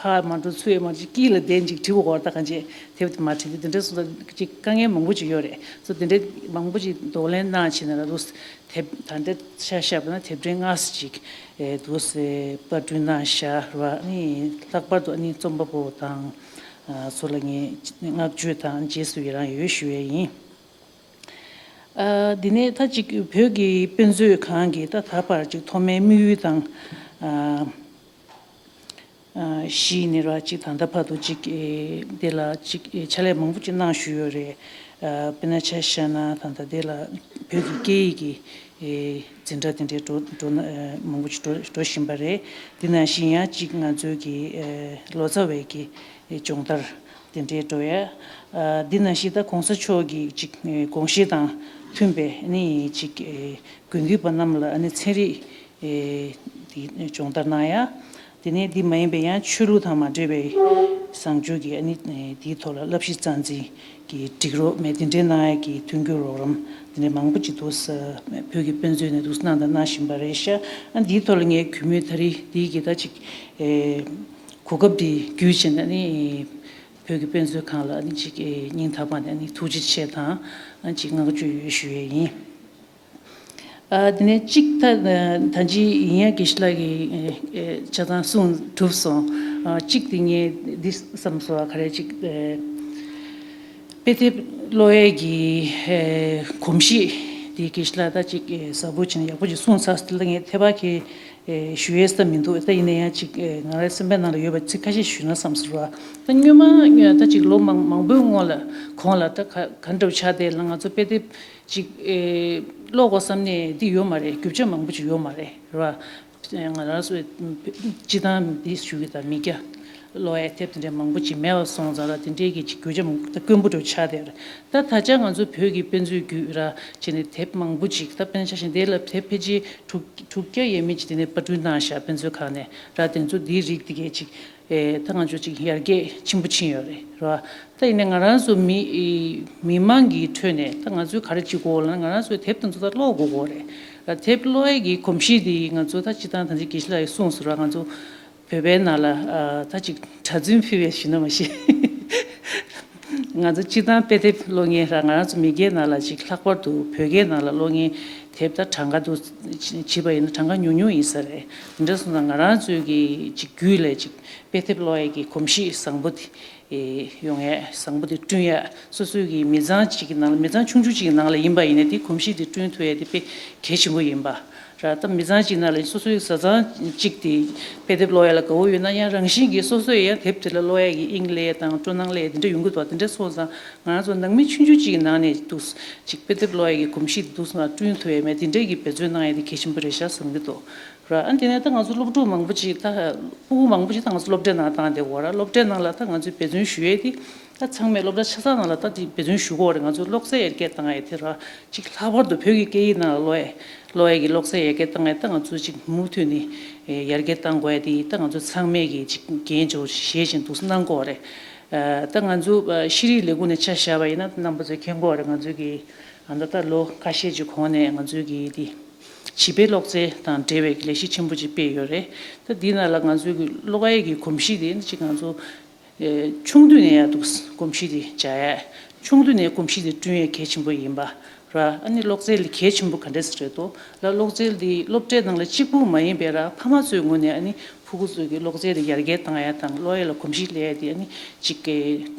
ཕར་མ་འགྲོ་ཚུར་ཡང་མ་འགྲོ། དཀྱིལ་ལ་བསྡད་ཅིག་བྲིས་དགོས་རེད། ད་གང་ཅི་དེབ་དེ་མ་བྲིས་དུས་དེ་འདྲ་སོང་ཙང་ཅིག་དཀའ་ངལ་མང་པོ་ཅིག་ཡོད་རེད། སོ་དེ་འདྲ་མང་པོ་ཅིག་གདོང་ལེན་གནང་བྱས་ནས་ལ་འདུག་དེབ་ད་ལྟ་ཆ་བཞག་པ་ན་དེབ་ཕྲེང་ལྔ་ཙམ་ཅིག་ཨེ་འདུག་སེ་པར་སྐྲུན་གནང་བཞག་ར། ཨ་ནི་ལྷག་པར་དུ་ཨ་ནི་རྩོམ་པ་པོ་དང་ཨ་ཚོ་ལ་ངས་བསྔགས་བརྗོད་དང་རྗེས་སུ་ཡི་རང་ཡོད་ཞུ་ཡས་ཡིན། ཨ་འདི་ནས་ད་ཅིག་བོད་ཀྱི་དཔེ་མཛོད་ཁང་གི་ད་ད་བར་ཅིག་ཐོག་མའི་དམིགས་ཡུལ་དང་། ཨ་ གཞི་ནས་ར་གཅིག་ད་ལྟ་བར་དུ་གཅིག་དེ་ལ་གཅིག་ཕྱག་ལས་མང་པོ་ཅིག་གནང་བཞུགས་ཡོད་རེད། དཔེར་ན་ཆ་བཞག་ན་ད་ལྟ་དེ་ལ་བོད་ཀྱི་སྐད་ཡིག་གི་འཛིན་གྲྭ་དེ་འདྲའི་འགྲོ་འགྲོ་ན་མང་པོ་ཅིག་འགྲོ་འགྲོ་བཞིན་པ་རེད། དེ་ནང་བཞིན་ཡང་གཅིག་ང་ཚོའི་གི་ལོ་ཙཱ་བའི་གི་སྦྱོང་བརྡར་དེ་འདྲའི་འགྲོ་ཡ། དེ་ནང་བཞིན་ད་༸གོང་ས་མཆོག་གི་གཅིག་དགོངས་གཞི་དང་མཐུན་པའི་ནི་གཅིག་དགེ་འདུན་པ་རྣམས་ལ་ཨ་ནི་ཚན་རིག་དེ་སྦྱོང་བརྡར་གནང་ཡ། དེ་ནས་འདི་མ་ཡིན་པའི་ཡང་ཆོས་ལུགས་དང་མ་འབྲེལ་བའི་བཟང་སྤྱོད་ཀྱི་ཨ་ནི་དེའི་ཐོག་ལ་བསླབ་གཞི་རྩ་འཛིན་གྱི་སྒྲིག་རོགས་མེད་དེ་འདྲའི་གནང་ཡ་གི་མཐུན་འགྱུར་རོགས་རམ་དེ་འདྲའི་མང་པོ་ཅིག་འདུག་ས། བོད་ཀྱི་དཔེ་མཛོད་ནས་འདུག་གནང་དང་གནང་བཞིན་པ་རེད་ཤག་ཨ་འདིའི་ཐོག་ལ་ངས་གུས་མོས་ད་རེས་འདིའི་གི་ད་ཅིག་གོ་སྐབས་འདི་བརྒྱུད་བྱས་ནས་ནི་བོད་ཀྱི་དཔེ་མཛོད་ཁང་ལ་ཨ་ནི་ཅིག་སྙིང་ཐག་པ་ནས་ཨ་ནི་ཐུགས་རྗེ་ཆེ་དང་ཨ་ཅིག་བསྔགས་བརྗོད་ཡོད་ཞུ་ཡས་ཡིན། ཨ་དེ་ནས་གཅིག་ད་ད་ཅི་ཡིན་ཡ་དགེ་བཤེས་ལགས་ཀྱིས་ཆ་ཚང་གསུངས་གྲུབ་སོང་། ཨ་གཅིག་དེ་ངས་འདི་བསམ་སོང་བ་ག་རེ་གཅིག་དཔེ་དེབ་ཀློག་ཡས་ཀྱི་གོམས་གཤིས་དེ་དགེ་བཤེས་ལགས་ད་ཅིག་ཟབ་པོ་བྱས་ནས་ཡག་པོ་ཅིག་གསུངས་ཚར་སོང་། དེ་ལ་ངས་ཐད་པ་གི་ཞུ་ཡས་ས་མི་འདུག་ད་ཡིན་ན་ཡང་ཅིག་ང་རའི་སེམས་པའི་ནང་ལ་ཡོད་པ་ཚིག་ཁ་ཤས་ཞུས་ན་བསམ་སོང་བ། ད་སྔོན་མ་ད་ཅིག་ལོ་མང་མང་པོའི་སྔོན་ལ་གོང་ལ་ད་ག་ག་འདྲ་བོ་ཆགས་བསྡད་ལ་ང་ཚོ་དཔེ་དེབ་ཅིག་ཨེ་ཀློག་དགོས་བསམ་ནས་འདི་ཡོད་མ་རེད། རྒྱུ་ཆ་མང་པོ་ཅིག་ཡོད་མ་རེད་ར། ང་རང་ཚོའི་སྤྱི་བཏང་འདི་ཞུ་གི་དང་མི་སྐྱ་ཀློག་ཡའི་དེབ་དེ་འདྲ་མང་པོ་ཅིག་མེད་པ་སོང་ཙང་ལ་དེ་འདྲའི་གི་ཅིག་རྒྱུ་ཆ་མང་པོ་དཀོན་པོ་འདྲ་ཆགས་བསྡད་རེད། ད་ད་ཆ་ང་ཚོ་བོད་ཀྱི་དཔེ་མཛོད་བརྒྱུད་ར་བྱས་ནས་དེབ་མང་པོ་ཅིག་ད་དཔེར་ན་ཆ་བཞག་འདི་ལ་དེབ་ཕལ་ཆེར་དྲུག་དྲུག་བརྒྱ་ཡས་མས་ཅིག་དེ་ནས་པར་སྐྲུན་གནང་ཤག་དཔེ་མཛོད་ཁང་ནས་ར། དེ་ཚོ་འདིའི་རིགས་དེ་གས་ཅིག་ཨེ་ད་ང་ཚོ་ཅིག་ཡར་རྒྱས་ཆེན་པོ་ཕྱིན་ཡོད་རེད་ར། ད་ཡིན་ནའི་ང་རང་ཚོ་མི་མི་མང་གི་ཁྲོད་ནས་ད་ང་ཚོས་ག་རེ་བྱེད་དགོས་ལབ་ན་ང་རང་ཚོའི་དེབ་དེ་ཚོ་ད་ཀློག་དགོས་དགོས་རེད་ར། དེབ་ཀློག་ཡས་ཀྱི་གོམས་གཤིས་དེ་ང་ཚོ་ད་སྤྱི་བཏང་ད་ཅིག་དགེ་བཤེས་ལགས་ཀྱིས་གསུངས་སོང་ར། ང་ཚོ་བོད་པའི་ནང་ལ་ཨ་ད་ཅིག་གྲྭ་བཙུན་ཕུད་པའི་ཞུས་ན་མ་ཤེས། ང་ཚོ་སྤྱི་བཏང་དཔེ་དེབ་ཀློག་མཁན་ར་ང་རང་ཚོ་མི་སྒེར་ནང་ལ་ཅིག་ལྷག་པར་དུ་བོད་སྐད་ནང་ལ་ཀློག་མཁན་དེབ་ད་གྲངས་ཀ་འདུག་བྱས་པ་ཡིན་ན་གྲངས་ཀ་ཉུང་ཉུང་ཡིན་ས་རེད། དེ་འདྲ་སོང་ཙང་ང་རང་ཚོའི་གི་ཅིག་རྒྱུད་ལ་ཅིག་དཔེ་དེབ་ཀློག་ཡས་ཀྱི་གོམས་གཤིས་བཟང་པོ་དེ་ཡོང་ཡས་བཟང་པོ་དེ་བསྐྲུན་ཡས་སོ་སོའི་གི་མི་ཚང་ཅིག་གི་ནང་ལ་མི་ཚང་ཆུང་ཆུང་ཅིག་གི་ནང་ལ་ཡིན་པ་ཡིན་ན་དེ་གོམས་གཤིས་དེ་བསྐྲུན་ཐུབ་ཡས་དེ་དཔེ་གལ་ཆེན་པོ་ཡིན་པ། ར་ད་མི་ཚང་གཅིག་ནང་ལ་སོ་སོའི་བཟའ་ཚང་གཅིག་དེ་དཔེ་དེབ་ཀློག་ཡ་ལ་དགའ་བོ་ཡོད་ན་ཡང་རང་བཞིན་གྱིས་སོ་སོས་ཡང་དེབ་དེ་ལ་ཀློག་ཡ་གི་དབྱིངས་སླེབས་དང་སྤྲོ་སྣང་སླེབས་དེ་འདྲ་ཡོང་གི་འདུག་དེ་འདྲ་སོང་ཙང་ང་རང་ཚོ་ནང་མི་ཆུང་ཆུང་གཅིག་གི་ནང་ནས་འདུག་ཅིག་དཔེ་དེབ་ཀློག་ཡ་གི་གོམས་གཤིས་འདུག་སེ་བསྐྲུན་ཐུབ་ཡ་མེད་དེ་འདྲ་གི་འབད་བརྩོན་གནང་ཡ་དེ་གལ་ཆེན་པོ་རེད་ཤག་བསམ་གྱི་འདུག་ར་ཨ་དེ་ནས་ད་ང་ཚོ་སློབ་ཕྲུག་མང་པོ་ཅིག་ད་ཕྲུ་གུ་མང་པོ་ཅིག་ད་ང་ཚོ་སློབ་གྲྭའི་ནང་བཏང་བསྡད་ཡོད་ར། སློབ་གྲྭའི་ནང་ལ་ད་ང་ཚོས་འབད་བརྩོན་ཞུ་ཡས་དེ། ད་ཚང་མས་སློབ་གྲྭ་ཆ་ཚང་ནང་ལ་ད་དེ་འབད་བརྩོན་ཞུ་དགོས་རེད། ང་ཚོའི་ཀློག་རྩལ་ཡར་རྒྱས་བཏང་ཡས་དེ་ར་གཅིག་ལྷག་པར་དུ་བོད་ཀྱི་སྐད་ཡིག་ནང་ལ་ཀློག་ཡས་ཀློག་ཡས་ཀྱི་ཀློག་རྩལ་ཡར་རྒྱས་བཏང་ཡས་ད་ང་ཚོ་གཅིག་མུ་མཐུད་ནས་ཡར་རྒྱས་བཏང་དགོས་ཡས་དེ་ད་ང་ཚོ་ཚང་མས་ཀྱི་གཅིག་འགན་ཆེ་བོ་བཞེས་བཞིན་འདུག་སེ་གནང་དགོས་རེད། ད་ང་ཚོ་ཤེས་རིག་ལས་ཁུངས་ནས་ཆ་བཞག་པ་ཡིན་ན་རྣམ་པ་ཚོས་མཁྱེན་གྱི་ཡོད་རེད། ང་ཚོའི་གི་ཨ་ད་ལྟ་ལོ་ཁ་ཤས་ཀྱི་གོང་ནས་ང་ཚོའི་གི་དེ་བྱིས་པའི་ཀློག་རྩལ་དང་འབྲེལ་བའི་ལས་གཞི་ཆེན་པོ་ཅིག་སྤེལ་ཡོད་རེད། ད་འདི་ནང་ལ་ང་ཚོའི་གི་ཀློག་ཡས་ཀྱི་གོམས་གཤིས་དེ་ཅིག་ང་ཚོ་ཆུང་དུས་ནས་ཡར་འདུག་གོམས་གཤིས་དེ་འཇགས་ཡས། ཆུང་དུས་ནས་གོམས་གཤིས་དེ་བསྐྲུན་ཡས་གལ་ཆེན་པོ་ཡིན་པ་ར། ཨ་ནི་ཀློག་རྩལ་དེ་གལ་ཆེན་པོ་ག་འདྲས་རེད་དོ་ལ། ཀློག་རྩལ་དེ་སློབ་གྲྭའི་ནང་ལ་གཅིག་པུ་མ་ཡིན་པའི་ར་ཕ་མ་ཚོའི་ངོས་ནས་ཨ་ནི་ཕྲུ་གུ་ཚོའི་གི་ཀློག་རྩལ་དེ་ཡར་རྒྱས་བཏང་ཡས་དང་ཀློག་ཡས་ལ་གོམས་གཤིས་སླེབས་ཡས་དེ་ཨ་ནི་གཅིག་གི་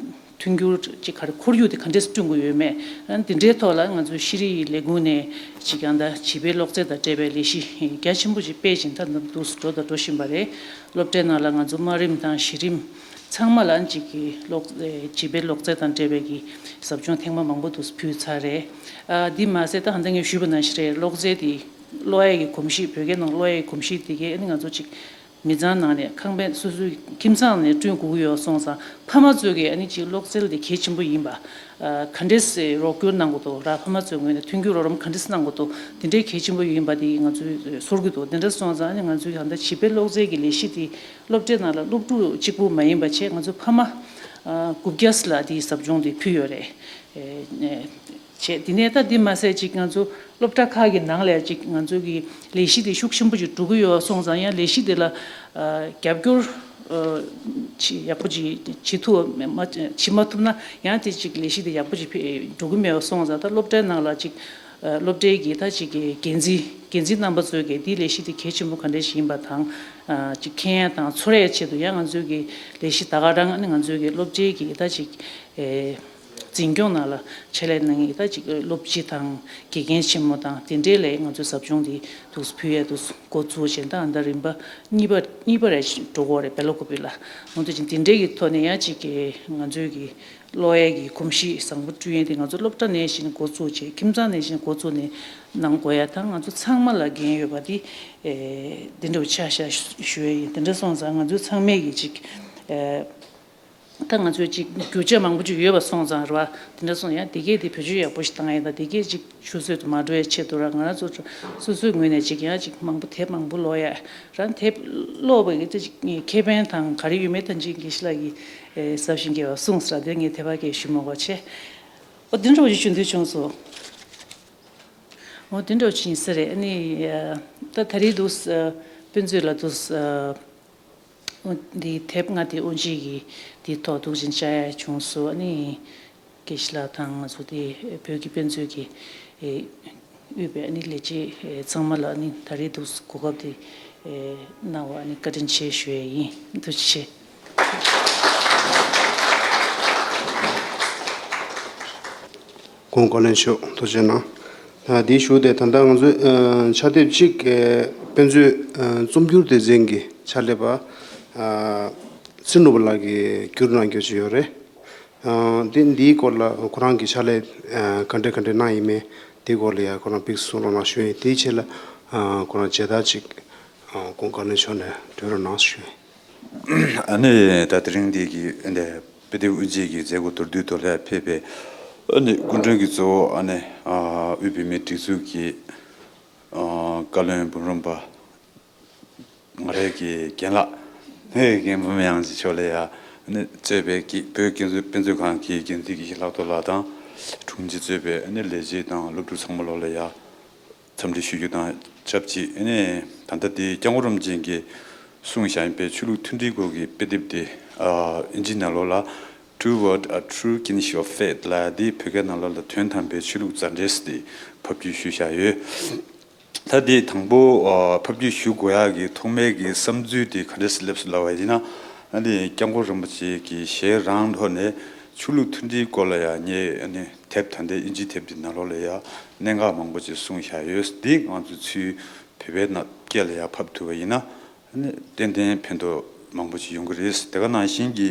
མཐུན་འགྱུར་ཅིག་ག་རེ་ཁོར་ཡུག་དེ་ག་འདྲས་བསྐྲུན་དགོས་ཡོད་མེད། ཨ་ནི་དེ་འདྲའི་ཐོག་ལ་ང་ཚོའི་ཤེས་རིག་ལས་ཁུངས་ནས་ཅིག་ཡང་ད་བྱིས་པའི་ཀློག་རྩལ་དང་འབྲེལ་བའི་ལས་གཞི་རྒྱ་ཆེན་པོ་ཅིག་སྤེལ་བཞིན་ད་འདུག་འགྲོ་དང་འགྲོ་བཞིན་པ་རེད། སློབ་གྲྭའི་ནང་ལ་ང་ཚོ་དམའ་རིམ་དང་གཞི་རིམ་ཚང་མ་ལ་ཅིག་གི་ཀློག་བྱིས་པའི་ཀློག་རྩལ་དང་འབྲེལ་བའི་གི་ཟབ་སྦྱོང་ཐེངས་མ་མང་པོ་འདུག་ཕུལ་ཚར་རེད། ཨ་འདི་མ་ཟད་ད་ཧ་ད་ངས་ཞུས་པ་ནང་བཞིན་རེད། ཀློག་རྩལ་དེ་ཀློག་ཡས་ཀྱི་གོམས་གཤིས་བོད་སྐད་ནང་ཀློག་ཡས་ཀྱི་གོམས་གཤིས་དེ་གས་ཨ་ནི་ང་ཚོ་ཅིག་མི་ཚང་ནང་ནས་ཁང་པའི་སོ་སོའི་ཁྱིམ་ཚང་ནས་བསྐྲུན་དགོས་ཀྱི་ཡོད་སོང་ཙང་ཕ་མ་ཚོས་ཀྱིས་ཨ་ནི་ཅིག་ཀློག་རྩལ་དེ་གལ་ཆེན་པོ་ཡིན་པ། ཨ་ག་འདྲས་སེ་རོགས་སྐྱོར་གནང་དགོས་འདུག་ར། ཕ་མ་ཚོའི་ངོས་ནས་མཐུན་འགྱུར་རོགས་རམ་ག་འདྲས་གནང་དགོས་འདུག་དེ་འདྲའི་གལ་ཆེན་པོ་ཡིན་པ་དེ་ང་ཚོས་ཚོར་གྱི་འདུག་དེ་འདྲ་སོང་ཙང་ཨ་ནི་ང་ཚོའི་ད་ལྟ་བྱིས་པའི་ཀློག་རྩལ་གྱི་ལས་གཞི་དེ་སློབ་གྲྭའི་ནང་ལ་སློབ་ཕྲུག་གཅིག་པུ་མ་ཡིན་པ་བྱས་ང་ཚོ་ཕ་མ་ཨ་དགུ་བརྒྱ་ལ་དེའི་ཟབ་སྦྱོང་དེ་ཕུལ་ཡོད་རེད། ཨེ་བྱས། དེ་ནས་ད་འདི་མ་ཟད་ཅིག་ང་ཚོ་སློབ་གྲྭ་ཁག་གི་ནང་ལ་ཅིག་ང་ཚོ་གི་ལས་གཞི་དེ་ཤུགས་ཆེན་པོ་ཅིག་འགྲོ་གི་ཡོད་སོང་ཙང་ཡང་ལས་གཞི་དེ་ལ་ཨ་རྒྱབ་སྐྱོར་ཨ་ཅིག་ཡག་པོ་ཅིག་བྱེད་ཐུབ་མ་བྱེད་མ་ཐུབ་ན་ཡང་དེ་ཅིག་ལས་གཞི་དེ་ཡག་པོ་ཅིག་འགྲོ་གི་མེད་སོང་ཙང་ད་སློབ་གྲྭའི་ནང་ལ་ཅིག་ཨ་སློབ་གྲྭའི་གི་ད་ཅིག་གི་འགན་འཛིན་འགན་འཛིན་རྣམ་པ་ཚོས་གི་འདི་ལས་གཞི་དེ་གལ་ཆེན་པོ་ག་འདྲ་ཞིག་ཡིན་པ་དང་ཨ་ཅིག་མཁྱེན་ཡ་དང་ཚོར་ཡ་ཆེད་དུ་ཡང་ང་ཚོའི་གི་ལས་གཞི་ད་ག་རང་ཨ་ནི་ང་ཚོའི་གི་སློབ་གྲྭའི་གི་ད་ཅིག་ཨེ། འཛིན་སྐྱོང་ནང་ལ་ཕྱག་ལས་གནང་མཁན་ད་ཅིག་སློབ་སྤྱི་དང་དགེ་རྒན་ཆེན་མོ་དང་དེ་འདྲའི་ལས་ང་ཚོའི་ཟབ་སྦྱོང་འདི་འདུག་ཕུལ་ཡས་འདུག་འགོ་བཙུགས་བྱས། ད་ཨ་ད་རིམ་པ་གཉིས་པ་གཉིས་པ་རེ་འགྲོ་གི་རེད། བེ་ལོ་ཀུ་པི་ལ་འོ་འདུག་ཅིག་དེ་འདྲའི་གི་ཐོག་ནས་ཡང་ཅིག་གི་ང་ཚོའི་གི་ཀློག་ཡས་ཀྱི་གོམས་གཤིས་བཟང་པོ་བསྐྲུན་ཡས་དེ་ང་ཚོ་སློབ་གྲྭ་ནས་བཞིན་འགོ་བཙུགས་བྱས། ཁྱིམ་ཚང་ནས་བཞིན་འགོ་བཙུགས་ནས་གནང་དགོས་ཡ་དང་། ང་ཚོ་ཚང་མ་ལ་འགན་ཡོད་པ་དེ་ཨེ་དེ་འདྲ་བོ་ཆགས་ཤག་ཞུ་ཡས་ཡིན། དེ་འདྲ་སོང་ཙང་ང་ཚོ་ཚང་མས་གི་ཅིག་ཨེ་ད་ང་ཚོས་ཅིག་རྒྱུ་ཆ་མང་པོ་ཅིག་ཡོད་པ་སོང་ཙང་རེད་བ། དེ་འདྲ་སོང་ཡང་དེ་གས་དེ་བེད་སྤྱོད་ཡག་པོ་ཞིག་བཏང་ཡས་དང་། དེ་གས་ཅིག་ཆུད་ཟོས་དུ་མ་འགྲོ་ཡས་ཆེད་དུ་ར། ང་རང་ཚོ་སོ་སོའི་ངོས་ནས་ཅིག་ཡང་ཅིག་མང་པོ་དེབ་མང་པོ་ཀློག་ཡས་རང་དེབ་ཀློག་པ་གི་ཅིག་ཁེ་ཕན་དང་ག་རེ་ཡོད་མེད་ཐམས་ཅད་དགེ་བཤེས་ལགས་ཀྱིས་ཨེ་ཟབ་ཞིང་རྒྱས་པ་གསུངས་ཟེར། དེ་ངས་དེ་བ་གས་ཞུ་མ་དགོས་ཆེ། ཨོ་དེ་འདྲ་བོ་ཅིག་ཞུ་འདོད་བྱུང་སོང་། ཨོ་དེ་འདྲ་བོ་ཅིག་ཡིན་ས་རེད། ཨ་ནི་ཨ་ད་ད་རེས་འདུག་ཨ་དཔེ་མཛོད་ལ་འདུག་ཨ་འདི་དེབ་ལྔ་དེ་དབུ་འབྱེད་ཀྱི་འདི་ཐོག་འདུག་ཅིང་བཅར་ཡ་བྱུང་སོང་། ཨ་ནི་དགེ་བཤེས་ལགས་དང་ང་ཚོ་དེ་བོད་ཀྱི་དཔེ་མཛོད་ཀྱི་ཨེ་དབུས་པའི་ཨ་ནི་ལས་བྱེད་ཨེ་ཚང་མ་ལ་ཨ་ནི་ད་རེས་འདུག་གོ་སྐབས་དེ་ཨེ་གནང་བ་ཨ་ནི་བཀའ་དྲིན་ཆེ་ཞུ་ཡ་ཡིན། ཐུགས་རྗེ་ཆེ། ཁོང་བཀའ་བློན་མཆོག་ཐུགས་རྗེ་གནང་། ད་དེའི་གཞུག་དེ་ད་ལྟ་ང་ཚོའི་ཕྱག་དེབ་གཅིག་དཔེ་མཛོད་རྩོམ་སྒྱུར་སྡེ་ཚན་གྱི་ཕྱག་ལས་པ་ཚེ་ནོར་བུ་ལགས་ཀྱིས་བསྒྱུར་གནང་རྒྱུ་ཅིག་ཡོད་རེད། འདི་འདིའི་སྐོར་ལ་ཁོ་རང་གིས་ཕྱག་ལས་ག་འདྲ་ག་འདྲ་གནང་ཡིན་མིན་དེའི་སྐོར་ལ་ཡང་ཁོ་རང་ཕུལ་གསུང་རོགས་གནང་ཞུ་ཡིན། དེའི་ཆེད་ལ་ཁོ་རང་མཇལ་དར་ཅིག་ཁོང་བཀའ་བློན་མཆོག་ནས་སྤྲོད་རོགས་གནང་ཞུ་ཡིན། ཨ་ནི་ད་དེ་རིང་འདི་གི་འདི་དཔེ་དེབ་དབུ་འབྱེད་ཀྱི་མཛད་སྒོ་མདོར་བསྡུས་ཐོག་ལ་ཕེབས་པའི་ཨ་ནི་སྐུ་མགྲོན་གྱི་གཙོ་བོ་ཨ་ནི་དབུས་བོད་མིའི་སྒྲིག་འཛུགས་ཀྱི་བཀའ་བློན་འབུམ་རམས་པ་ང་རའི་གི་རྒན་ལགས་ངའི་རྒན་འབུམ་དབྱངས་ཀྱི་ཕྱོགས་ལ་ཡ་ཨ་ནི་གཙོས་པའི་གི་བོད་དགེ་མཛོད་དཔེ་མཛོད་ཁང་གི་འགན་འཛིན་དགེ་བཤེས་ལྷག་རྡོར་ལགས་དང་དྲུང་ཆེ་གཙོས་པའི་ཨ་ནི་ལས་བྱེད་དང་སློབ་ཕྲུག་ཚང་མ་ལོག་ལ་ཡ། འཚམས་འདྲི་ཞུ་རྒྱུ་དང་ཆབས་ཅིག་ཨ་ནི་ད་ལྟ་དེ་སྐྱབས་མགོན་རིན་པོ་ཆེ་གིས་གསུངས་བཞག་ཡིན་པའི་ཆོས་ལུགས་མཐུན་སྒྲིལ་སྐོར་གྱི་དཔེ་དེབ་དེ་ཨིན་ཇི་ནང་ལོགས་ལ་Toward a True Kinship of Faith ལབ་ཡ་དེ་བོད་སྐད་ནང་ལོགས་ལ་དོན་དམ་པའི་ཆོས་ལུགས་མཛའ་འབྲེལ་ཟེར་དེ་ཕབ་བསྒྱུར་ཞུས་བཞག་ཡོད། ད་དེ་དང་པོ་ཕབ་བསྒྱུར་ཞུ་དགོས་ཡག་གི་ཐོག་མའི་གི་བསམ་ཚུལ་དེ་ག་འདྲས་སླེབས་སོང་ལབ་པ་ཡིན་ན། ཨ་ནི་སྐྱབས་མགོན་རིན་པོ་ཆེ་གིས་ཞལ་རང་ཐོག་ནས་ཆོས་ལུགས་མཐུན་སྒྲིལ་སྐོར་ལ་ཡང་ངས་ཨ་ནི་དེབ་ད་ལྟའི་ཨིན་ཇི་དེབ་འདི་ནང་ལོགས་ལ་ཡང་གནད་འགག་མང་པོ་ཅིག་གསུངས་བཞག་ཡོད། འདི་ང་ཚོ་ཚུར་བོད་པའི་ནང་སྐད་ལ་ཡང་ཕབ་ཐུབ་པ་ཡིན་ན་ཨ་ནི་ཏན་ཏན་ཕན་ཐོགས་མང་པོ་ཅིག་ཡོང་གི་རེད། དེ་ག་ནང་བཞིན་གྱི་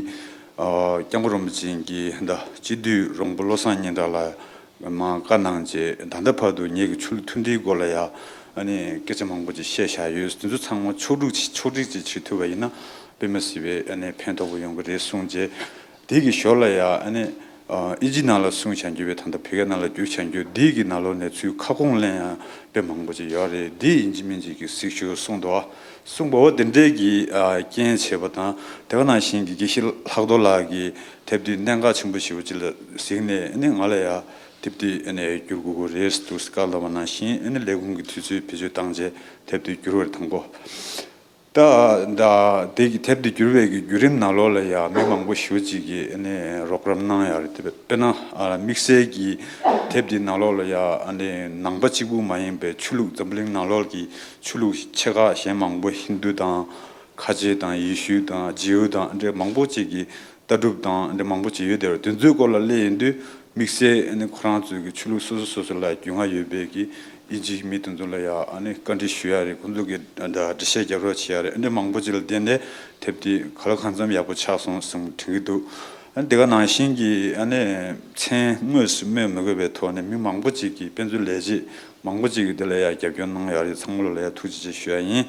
ཨ་སྐྱབས་མགོན་རིན་པོ་ཆེ་གིས་ད་སྤྱི་འཐུས་རོང་པོ་བློ་བཟང་སྙན་གྲགས་ལགས་མར་བཀའ་གནང་རྗེས་ད་ལྟ་བར་དུ་ངེད་ཀྱི་ཆོས་ལུགས་མཐུན་སྒྲིལ་སྐོར་ལ་ཡང་ཨ་ནི་སྐད་ཆ་མང་པོ་ཅིག་བཤད་བཞག་ཡོད། དེ་ཚོ་ཚང་མ་ཕྱོགས་སྒྲིག་ཅིག་ཕྱོགས་སྒྲིག་ཅིག་བྱེད་ཐུབ་པ་ཡིན་ན་དཔེ་མི་སྲིད་པའི་ཨ་ནི་ཕན་ཐོགས་པོ་ཡོང་གི་རེད་གསུངས་རྗེས། དེ་གི་ཞོར་ལ་ཡང་ཨ་ནི་ཨ་ཨིན་ཇི་ནང་ལ་གསུངས་བྱ་རྒྱུ་བས་ད་ལྟ་བོད་སྐད་ནང་ལ་བསྒྱུར་བྱ་རྒྱུ་འདི་གི་ནང་ལོགས་ནས་ཚུར་ཁ་སྐོང་ལེན་ཡང་དཔེ་མང་པོ་ཅིག་ཡོད་རེད། འདི་ཡིན་གཅིག་མིན་གཅིག་གི་གཟིགས་ཞུ་གསུངས་འདུག་བ། གསུངས་པ་བོ་དེ་འདྲའི་གི་ཨ་རྐྱེན་བྱས་པ་དང་དེ་ག་ནང་བཞིན་གྱི་དགེ་བཤེས་ལྷག་རྡོར་ལགས་ཀྱི་དེབ་འདི་གནད་འགག་ཆེན་པོ་ཞེ་པོ་ཅིག་ལ་གཟིགས་ནས་ཨ་ནི་ང་ལ་ཡང་དེབ་འདི་ཨ་ནི་བསྒྱུར་དགོས་ཀྱི་རེད་འདུག་བཀའ་སློབ་པ་ནང་བཞིན་ཨ་ནི་ལས་ཁུངས་ཀྱི་དུས་ཚོད་བེད་སྤྱོད་བཏང་རྗེས་དེབ་འདི་བསྒྱུར་བར་དང་པོ། ད་ད་དེ་གི་དེབ་འདི་བསྒྱུར་བའི་གི་བརྒྱུད་རིམ་ནང་ལོགས་ལ་ཡང་མི་མང་པོ་ཞེ་པོ་ཅིག་གིས་ཨ་ནི་རོགས་རམ་གནང་ཡོད་རེད། དེ་དཔེར་ན་ཨ་དམིགས་བསལ་གྱི་དེབ་འདི་ནང་ལོགས་ལ་ཡང་ཨ་ནི་ནང་པ་གཅིག་པུ་མ་ཡིན་པའི་ཆོས་ལུགས་འཛམ་བུ་གླིང་ནང་ལོགས་ཀྱི་ཆོས་ལུགས་ཆེ་ཁག་གཞན་མང་པོ་ཧིན་དུ་དང་ཁ་ཆེ་དང་ཡེ་ཤུ་དང་ཇིའུ་དང་འདྲ་མང་པོ་ཅིག་གི་ལྟ་གྲུབ་དང་འདི་མང་པོ་ཅིག་ཡོད། དེ་རུ་དེ་ཚོའི་སྐོར་ལ་སླེབས་ཡོང་དུས་དམིགས་བསལ་ཨ་ནི་ཁོ་རང་ཚོའི་གི་ཆོས་ལུགས་སོ་སོ་སོ་སོ་ལ་རྒྱུས་མངའ་ཡོད་པའི་གི་ཨིན་ཇིའི་མི་དེ་ཚོ་ལ་ཡང་ཨ་ནི་བཀའ་འདྲི་ཞུ་ཡ་རེད། ཁོང་ཚོ་གི་འགྲེལ་བཤད་རྒྱབ་རོགས་བྱེད་ཡ་རེད། ཨ་ནི་མང་པོ་ཅིག་ལ་བརྟེན་ནས་དེབ་དེ་ག་ལ་གང་འཚམ་ཡག་པོ་ཆགས་སོང་བསམ་དྲན་གྱི་འདུག་ཨ་ནི་དེ་ག་ནང་བཞིན་གྱི་ཨ་ནི་མཚན་དངོས་སུ་སྨོས་མི་དགོས་པའི་ཐོག་ནས་མི་མང་པོ་ཅིག་གིས་དཔེ་མཛོད་ལས་བྱེད་མང་པོ་ཅིག་གིས་དེ་ལ་ཡང་རྒྱབ་སྐྱོར་གནང་ཡ་རེད། ཚང་མ་ལ་ཡང་ཐུགས་རྗེ་ཆེ་ཞུ་ཡ་ཡིན།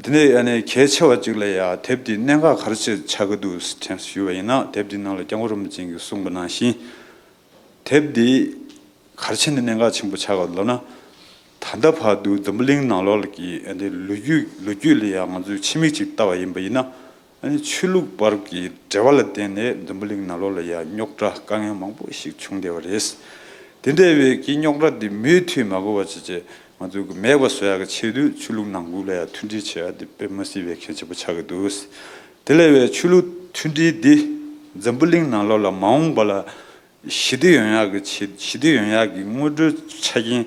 དེ་ནས་ཨ་ནི་གལ་ཆེ་བ་ཅིག་ལ་ཡང་དེབ་འདི་གནད་འགག་ག་རེ་ཆེ་ཆགས་ཀྱི་འདུག་དྲན་ཞུས་པ་ཡིན་ན། དེབ་འདི་ནང་ལ་སྐྱབས་མགོན་རིན་པོ་ཆེ་གིས་གསུངས་པ་ནང་བཞིན་དེབ་འདི་ག་རེ་བྱས་ནས་གནད་འགག་ཆེན་པོ་ཆགས་ཀྱི་ལབ་ན། ད་ལྟ་བར་དུ་འཛམ་བུ་གླིང་ནང་ལོགས་ཀྱི་ཨ་ནི་ལོ་རྒྱུས་ལོ་རྒྱུས་ལ་ཡང་ང་ཚོས་ཕྱི་མིག་ཅིག་ལྟ་བ་ཡིན་པ་ཡིན་ན། ཨ་ནི་ཆོས་ལུགས་བར་གྱི་འབྲེལ་བ་ལ་བརྟེན་ནས་འཛམ་བུ་གླིང་ནང་ལོགས་ལ་ཡང་རྙོག་དྲ་དཀའ་ངལ་མང་པོ་ཞིག་བྱུང་བསྡད་པ་རེད། དེ་འདྲ་བའི་གི་རྙོག་དྲ་འདི་མུ་མཐུད་མ་འགོར་བ་བྱས་བྱས་ང་ཚོས་མེད་པ་བཟོ་ཡག་གི་ཆེད་དུ་ཆོས་ལུགས་ནང་ཁུལ་ལ་ཡང་མཐུན་སྒྲིལ་བྱེད་ཡག་འདི་དཔེ་མ་སྲིད་པའི་གལ་ཆེན་པོ་ཆགས་ཀྱི་འདུག་དེ་ལས་བའི་ཆོས་ལུགས་མཐུན་སྒྲིལ་འདི་འཛམ་བུ་གླིང་ནང་ལོགས་ལ་མ་འོངས་པ་ལ་ཞི་བདེ་ཡོང་ཡག་གི་ཆེད་ཞི་བདེ་ཡོང་ཡག་གི་དངོས་འབྲེལ་ཆ་རྐྱེན་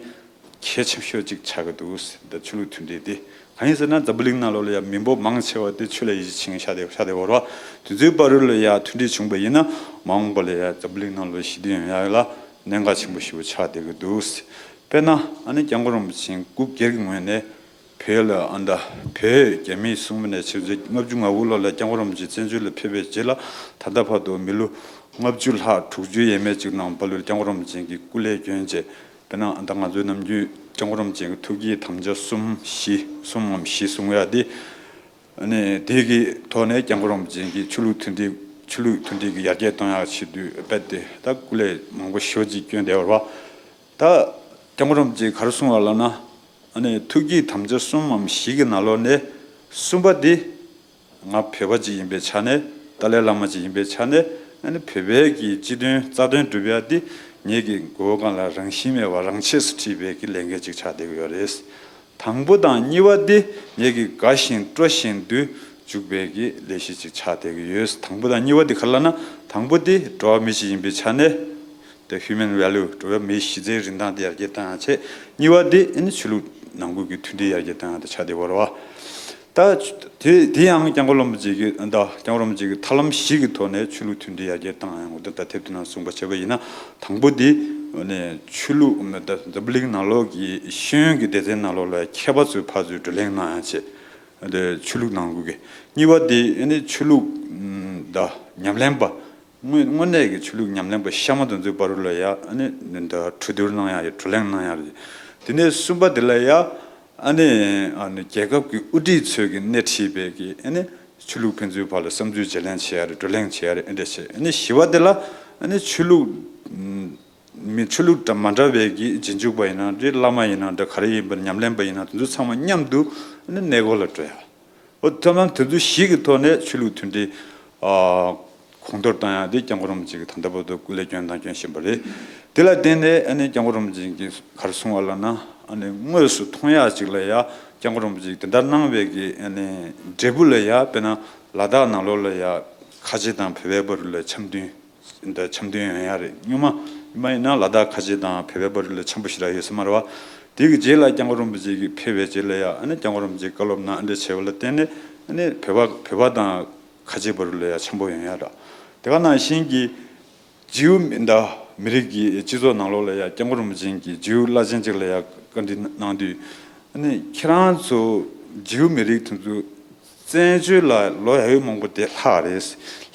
གལ་ཆེ་ཤོས་ཅིག་ཆགས་ཀྱི་འདུག། ད་ཆོས་ལུགས་མཐུན་སྒྲིལ་འདི་གང་ཡིན་ཟེར་ན། འཛམ་བུ་གླིང་ནང་ལོགས་ལ་ཡང་མི་འབོར་མང་ཆེ་བ་དེ་ཆོས་ལ་ཡིད་ཆེས་བྱེད་མཁན་ཤ་སྟག་ཤ་སྟག་ཡོད་རེད་བ། དེ་ཚོའི་བར་རུ་ལ་ཡང་མཐུན་སྒྲིལ་བྱུང་བ་ཡིན་ན། མ་འོངས་པ་ལ་ཡང་འཛམ་བུ་གླིང་ནང་ལོགས་ཞི་བདེ་ཡོང་ཡག་ལ་གནད་འགག་ཆེན་པོ་ཞེ་པོ་ཆགས་བསྡད་ཀྱི་འདུག། དཔེར་ན་ཨ་ནི་སྐྱབས་མགོན་རིན་པོ་ཆེ་སྐུ་སྒེར་གྱི་ངོས་ནས་བོད་ལ་ཨ་ད་བོད་རྒྱ་མིས་བཟུང་བ་ནས་ཕྱི་ལོ་ཆིག་སྟོང་དགུ་བརྒྱ་ལྔ་བཅུ་ང་དགུ་ལོ་ལ་སྐྱབས་མགོན་རིན་པོ་ཆེ་བཙན་བྱོལ་ལ་ཕེབས་པའི་རྗེས་ལ་ད་ལྟ་བར་དུ་མི་ལོ་ལྔ་བཅུ་ལྷག་དྲུག་ཅུ་ཡས་མས་ཅིག་ནང་བར་དུ་སྐྱབས་མགོན་རིན་པོ་ཆེ་གིས་སྐུ་ལས་བསྐྱོན་བྱས། དཔེར་ན་ད་ང་ཚོའི་ནམ་རྒྱུན་སྐྱབས་མགོན་རིན་པོ་ཆེ་གི་ཐུགས་ཀྱི་དམ་བཅའ་གསུམ་བཞི། གསུམ་མམ་བཞི་གསུང་ཡག་འདི། ཨ་ནི་དེ་གི་ཐོག་ནས་སྐྱབས་མགོན་རིན་པོ་ཆེ་གིས་ཆོས་ལུགས་མཐུན་སྒྲིལ། ཆོས་ལུགས་མཐུན་སྒྲིལ་གྱི་ཡར་རྒྱས་གཏོང་ཡག་ཆེད་དུ་རྦད་དེ་ད་སྐུ་ལས་མང་པོ་ཞེ་པོ་ཅིག་བསྐྱོན་བསྡད་ཡོད་རེད་བ། ད་སྐྱབས་མགོན་རིན་པོ་ཆེས་ག་རེ་གསུངས་པ་ལབ་ན། ཨ་ནི་ཐུགས་ཀྱི་དམ་བཅའ་གསུམ་མམ་བཞི་གི་ནང་ལོགས་ནས་གསུམ་པ་འདི། ང་བོད་པ་ཅིག་ཡིན་པའི་ཆ་ནས། ཏཱ་ལའི་བླ་མ་ཅིག་ཡིན་པའི་ཆ་ནས། ཨ་ནི་བོད་པའི་གི་སྤྱི་དོན་རྩ་དོན་སྒྲུབ་ཡ་འདི་ངེད་ཀྱི་མགོ་བོ་སྒང་ལ་རང་བཞིན་མེད་པར་རང་ཆས་སུ་འཁྲིལ་བའི་གི་ལས་འགན་ཅིག་ཆགས་བསྡད་ཀྱི་ཡོད་རེད། དང་པོ་དང་གཉིས་པ་འདི་ངེད་ཀྱི་དགའ་ཞིང་སྤྲོ་བཞིན་དུ་འཇུག་པའི་གི་ལས་གཞི་ཅིག་ཆགས་བསྡད་ཀྱི་ཡོད། དང་པོ་དང་གཉིས་པ་འདི་ག་རེ་ལབ་ན། དང་པོ་འདི་འགྲོ་བ་མི་ཞིག་ཡིན་པའི་ཆ་ནས། The human value། འགྲོ་བ་མིའི་གཞི་རྩའི་རིན་ཐང་དེ་ཡར་རྒྱས་བཏང་ཡག་ཆེད། གཉིས་པ་དེ་ཨ་ནི་ཆོས་ལུགས་ནང་ཁུལ་གྱི་མཐུན་སྒྲིལ་ཡར་རྒྱས་བཏང་ཡག་དེ་ཆགས་བསྡད་པ་རེད་བ། ད་དེ་དེ་ཡང་སྐྱབས་མགོན་རིན་པོ་ཆེ་གི། ད་སྐྱབས་མགོན་རིན་པོ་ཆེ་གི་ཐབས་ལམ་བཞི་གི་ཐོག་ནས་ཆོས་ལུགས་མཐུན་སྒྲིལ་ཡར་རྒྱས་བཏང་ཡག་འོ་ད་དེབ་དེ་ནང་གསུངས་པ་བྱས་པ་ཡིན་ན། དང་པོ་དེ་ནས་ཆོས་ལུགས། ད་འཛམ་བུ་གླིང་ནང་ལོགས་ཀྱི་ཤེས་ཡོན་གྱི་སྡེ་ཚན་ནང་ལོགས་ལ་མཁས་པ་ཚོས་ཕར་ཚུར་བགྲོ་གླེང་གནང་ཡག་ཆེད། དེ་ཆོས་ལུགས་ནང་ཁུལ་གྱི། གཉིས་པ་དེ་ཨ་ནི་ཆོས་ལུགས་ད་ཉམས་ལེན་པ། དངོས་དངོས་གནས་ཀྱི་ཆོས་ལུགས་ཉམས་ལེན་པ་གཤའ་མ་དེ་ཚོའི་བར་དུ་ལ་ཡ་ཨ་ནི་ད་གྲོས་བསྡུར་གནང་ཡག་ཡོད། བགྲོ་གླེང་གནང་ཡག་རེད། དེ་ནས་གསུམ་པ་དེ་ལ་ཡ་ཨ་ནི་ཨ་ནི་རྒྱལ་ཁབ་ཀྱི་དབུ་ཁྲིད་ཚོས་ཀྱི་སྣེ་ཁྲིད་པའི་གི་ཨ་ནི་ཆོས་ལུགས་ཕན་ཚུན་བར་ལ་བསམ་ཚུལ་བརྗེ་ལེན་བྱེད་ཡག་རེད། བགྲོ་གླེང་བྱེད་ཡག་རེད། ཨ་འདྲ་བྱེད། ཨ་ནི་བཞི་པ་དེ་ལ་ཨ་ནི་ཆོས་ལུགས་མི་ཆོས་ལུགས་མ་འདྲ་བའི་གི་རྗེས་འཇུག་པ་ཡིན་ན་རེད། བླ་མ་ཡིན་ན་འདྲ། ག་རེ་ཡིན་པ་ཉམས་ལེན་པ་ཡིན་ན་དེ་ཚོ་ཚང་མ་མཉམ་དུ་ཨ་ནི་གནས་སྐོར་ལ་འགྲོ་ཡག་འོ་ཐབས་ལམ་དེ་ཚོ་བཞི་གི་ཐོག་ནས་ཆོས་ལུགས་མཐུན་སྒྲིལ་ཨ་གོང་མཐོར་བཏང་ཡག་དེ་སྐྱབས་མགོན་རིན་པོ་ཆེ་གིས་ད་ལྟ་བར་དུ་སྐུ་ལས་བསྐྱོན་དང་སྐྱོན་བཞིན་པ་རེད། དེ་ལ་བརྟེན་ནས་ཨ་ནི་སྐྱབས་མགོན་རིན་པོ་ཆེ་གིས་ག་རེ་གསུངས་པ་ལབ་ན། ཨ་ནི་དངོས་སུ་མཐོང་ཡག་ཅིག་ལ་ཡ་སྐྱབས་མགོན་རིན་པོ་ཆེ་གིས་དེ་འདྲ་གནང་བའི་གི་ཨ་ནི་འབྲས་བུ་ལ་ཡ། དཔེར་ན་ལ་དྭགས་ནང་ལོགས་ལ་ཡ་ཁ་ཆེ་དང་བོད་པའི་བར་ལ་འཆམ་མཐུན། འདི་འཆམ་མཐུན་ཡོང་ཡག་རེད། སྔོན་མ་སྔོན་མ་ཡིན་ན་ལ་དྭགས་ཁ་ཆེ་དང་བོད་པའི་བར་ལ་འཆམ་པོ་ཞེ་དྲག་ཡོད་ས་མ་རེད་བ། དེ་གི་རྗེས་ལ་སྐྱབས་མགོན་རིན་པོ་ཆེ་གིས་ཕེབས་པའི་རྗེས་ལ་ཡ་ཨ་ནི་སྐྱབས་མགོན་རིན་པོ་ཆེ་བཀའ་སློབ་གནང་། ཨ་འདྲ་བྱས་པ་ལ་བརྟེན་ནས་ཨ་ནི་བོད་པ་བོད་པ་དང་ཁ་ཆེ་བར་ལ་ཡ་འཆམ་པོ་ཡོང་ཡག་ར། དེ་ག་ནང་བཞིན་གྱི་ཇིའུ་མི་ད་མི་རིགས་ཀྱི་སྤྱི་ཚོགས་ནང་ལོགས་ལ་ཡ་སྐྱབས་མགོན་རིན་པོ་ཆེ་གིས་ཇིའུ་བླ་ཆེན་ཅིག་ལ་ཡ་བཀའ་འདྲི་གནང་དུས། ཨ་ནི་ཁྱེད་རང་ཚོ་ཇིའུ་མི་རིགས་དེ་ཚོ་བཙན་བྱོལ་ལ་ལོ་ཡག་ཡོད་མང་པོ་དེ་ལྷག་རེད།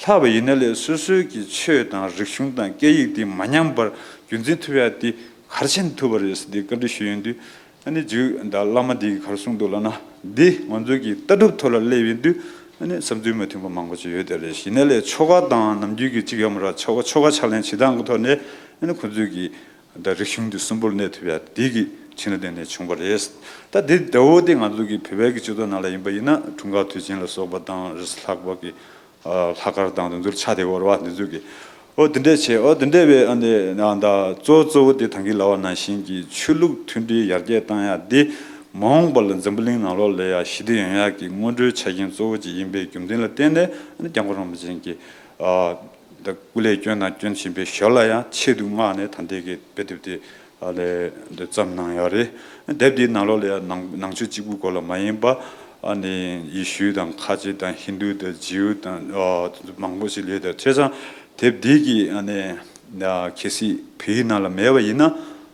ལྷག་པ་ཡིན་ན་ལས་སོ་སོའི་གི་ཆོས་དང་རིག་གཞུང་དང་སྐད་ཡིག་དེ་མ་ཉམས་པར་རྒྱུན་འཛིན་ཐུབ་ཡག་དེ་ག་རེ་བྱས་ནས་ཐུབ་པ་རེད་ཟེར་ཏེ་བཀའ་འདྲི་ཞུས་ཡོང་དུས། ཨ་ནི་ཇིའུ་ད་བླ་མ་དེ་གིས་ག་རེ་གསུངས་འདུག་ལབ་ན། འདི་ང་ཚོ་གི་ལྟ་གྲུབ་ཐོག་ལ་སླེབས་ཡོང་དུས་ཨ་ནི་བསམ་ཚུལ་མ་མཐུན་པ་མང་པོ་ཅིག་ཡོད་དེ་རེད། ཡིན་ན་ལས་ཆོ་ག་དང་ནམ་རྒྱུན་གྱི་གཅིག་ཡོད་མ་རེད། ཆོ་ག་ཆོ་ག་ཕྱག་ལེན་བྱེད་སྟངས་ཀྱི་ཐོག་ནས་ཨ་ནི་ཁོ་ཚོས་གི་ད་རིག་གཞུང་འདི་གསོན་པོར་གནས་ཐུབ་ཡ་དེ་གི་ཆེད་ལ་བརྟེན་ནས་བྱུང་བ་རེད། ད་འདི་འདྲ་བོ་དེ་ང་ཚོ་གི་བོད་པའི་གི་སྤྱི་ཚོགས་ནང་ལ་ཡིན་པ་ཡིན་ན་འཁྲུངས་སྐར་དུས་ཆེན་ལ་སོགས་པ་དང་རེས་ལྷག་པ་གི་ལྷག་དཀར་དང་འདི་ཚོར་ཆགས་བསྡད་ཡོད་རེད་བ། འདི་ཚོ་གི་ཨོ་འདི་འདྲས་བྱས། ཨོ་འདི་འདྲས་བས་ཨ་འདི་ན་ད་གཙོ་བོ་གཙོ་བོ་དེ་ད་གིན་ལབ་པ་ནང་བཞིན་གྱི་ཆོས་ལུགས་མཐུན་སྒྲིལ་ཡར་རྒྱས་བཏང་ཡ་འདི་མ་འོངས་པ་ལ་འཛམ་བུ་གླིང་ནང་ལོགས་ལ་ཡ་ཞི་བདེ་ཡོང་ཡ་གི་སྔོན་འགྲོའི་ཆ་རྐྱེན་གཙོ་བོ་ཅིག་ཡིན་པའི་རྒྱུ་མཚན་ལ་བརྟེན་ནས་ཨ་ནི་སྐྱབས་མགོན་རིན་པོ་ཆེ་གིས་ཨ། ད་སྐུ་ལས་བསྐྱོན་དང་བསྐྱོན་བཞིན་པའི་ཞོར་ལ་ཡང་ཆེད་དུ་མངགས་ནས་ད་ལྟའི་གི་དཔེ་དེབ་དེ་ཨ་ལས་འདི་བརྩམས་གནང་ཡོད་རེད། དེབ་དེའི་ནང་ལོགས་ལ་ཡང་ནང་ནང་ཆོས་གཅིག་པུ་སྐོར་ལ་མ་ཡིན་པ་ཨ་ནི་ཡེ་ཤུ་དང་ཁ་ཆེ་དང་ཧིན་དུ་དང་ཇིའུ་དང་ཨ་དེ་ཚོ་མང་པོ་ཞིག་ཡོད་དེ། བྱས་ཙང་དེབ་འདི་གི་ཨ་ནི་གལ་སྲིད་བོད་ཡིག་ནང་ལ་མེད་པ་ཡིན་ན་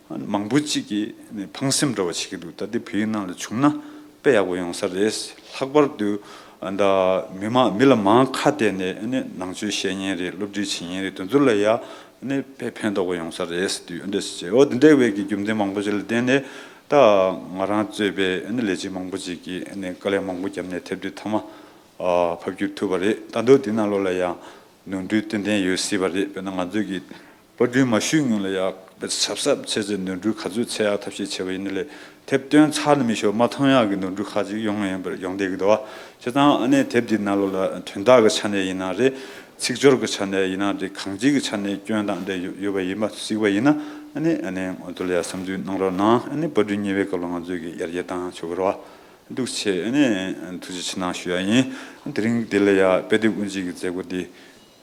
མང་པོ་ཅིག་གིས་ནི་ཕངས་སེམས་འདྲ་བ་བྱེད་ཀྱི་འདུག། ད་དེ་བོད་ཡིག་ནང་ལ་བྱུང་ན་དཔེ་ཡག་པོ་ཡོང་ས་རེད། ལྷག་པར་དུ་ད་མི་མང་མི་ལ་མང་ཁ་གཏད་ནས་ནི་ནང་ཆོས་བཤད་མཁན་རེད། སློབ་ཁྲིད་བྱེད་མཁན་རེད། དེ་ཚོ་ལ་ཡ་ནི་དཔེ་ཕན་ཐོགས་པོ་ཡོང་ས་རེད་ཟེར་དུས་འདྲ་ཞིག་བྱས། འོ་འདི་འདྲ་བའི་གི་རྒྱུ་མཚན་མང་པོ་ཞིག་ལ་བརྟེན་ནས་ད་ང་རང་གཙོས་པའི་ནི་ལས་བྱེད་མང་པོ་ཞིག་གིས་ནི་དཀའ་ལས་མང་པོ་བརྒྱབ་ནས་དེབ་འདི་མཐའ་མ་ཕབ་སྒྱུར་ཐུབ་པ་རེད། ད་དུང་འདི་ནང་ལོགས་ལ་ཡང་ནོར་འཁྲུལ་ཏན་ཏན་ཡོད་སྲིད་པ་རེད། དཔེར་ན་ང་ཚོས་ཀྱི་པར་སྐྲུན་མ་ཞུས་སྔོན་ལ་ཡང་ཞབས་ཞབས་ཚད་ཚད་ནོར་འཁྲུལ་ག་ཚོད་ཚད་ཡག་ཐབས་ཤེས་བྱས་པ་ཡིན་ན་ལས་དེབ་སྟོན་ཚར་ནས་མི་ཤོར་མ་མཐོང་ཡག་གི་ནོར་འཁྲུལ་ཁག་ཅིག་ཡོང་ཡོང་པར་ཡོང་བསྡད་ཀྱི་འདུག་བ། བྱས་ཙང་ཨ་ནི་དེབ་འདི་ནང་ལོགས་ལ་དོན་དག་གི་ཆ་ནས་ཡིན་ན་རེད། ཚིག་སྦྱོར་གྱི་ཆ་ནས་ཡིན་ན་རེད། གང་ཅིའི་ཆ་ནས་སྐྱོན་དང་འདྲ་ཡོད་པ་ཡིན་པ་གཟིགས་པ་ཡིན་ན་ཨ་ནི་ཨ་ནི་ང་ཚོ་ལ་ཡང་བསམ་ཚུལ་གནང་རོགས་གནང་། ཨ་ནི་པར་སྐྲུན་གཉིས་པའི་སྐབས་ལ་ང་ཚོས་ཀྱི་ཡར་རྒྱས་བཏང་ཆོག་གི་རེད་བ། འདུག་བྱས་ཨ་ནི་ཐུགས་རྗེ་ཆེ་གནང་ཞུ་ཡ་ཡིན། དེ་རིང་འདི་ལ་ཡང་དཔེ་དེབ་དབུ་འབྱེད་ཀྱི་མཛད་སྒོ་འདི་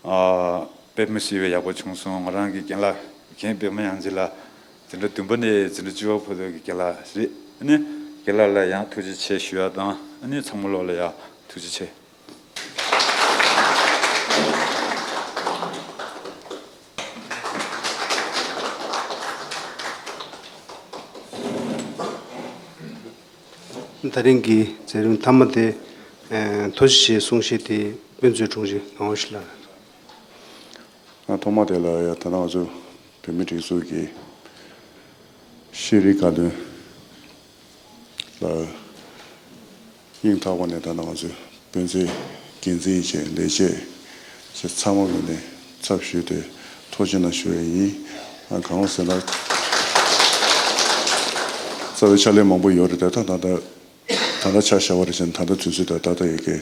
ཨ་དཔེ་མི་སྲིད་པའི་ཡག་པོ་བྱུང་སོང་། ང་རང་གི་རྒན་ལགས་རྒན་པད་མ་དབྱངས་འཛིན་ལགས་ འཛིན་གྲྭ་བདུན་པ་ནས་འཛིན་གྲྭ་བཅུ་པ་བར་དུ་གི་རྒན་ལགས་རེད། ཨ་ནི་རྒན་ལགས་ལ་ཡང་ཐུགས་རྗེ་ཆེ་ཞུ་ཡག་དང་། ཨ་ནི་ཚང་མ་ལོག་ལ་ཡང་ཐུགས་རྗེ་ཆེ། ད་རིང་གི་མཛད་རིམ་མཐའ་མ་དེ། ཨེ། ཐུགས་རྗེ་ཆེ་གསུང་བཤད་དེ་དཔེ་མཛོད་དྲུང་ཆེ་ངག་དབང་ཞིག་ལགས། ཨ། ཐོག་མ་དེ་ལ་ཡང་ད་ནང་ང་ཚོ་བོད་མི་སྒྲིག་འཛུགས་ཀྱི་ཤེས་རིག་བཀའ་བློན་ལ་སྙིང་ཐག་པ་ནས་ད་ནང་ང་ཚོས་དཔེ་མཛོད་འགན་འཛིན་བཅས་ལས་བྱེད་བཅས་ཚང་མ་ངོས་ནས་ཚབ་ཞུས་ཏེ་ཐུགས་རྗེ་གནང་ཞུ་ཡས་ཡིན། ཨ། གང་ལ་ཟེར་ན། རྩ་བའི་ཕྱག་ལས་མང་པོ་ཡོད་རེད་དེ། ད་ད་ད་ད་ལྟ་ཆ་བཞག་པ་རེད་བྱས་ན། ད་ལྟ་དུས་ཚོད་ད་ད་ལྟ་ཡི་གེ་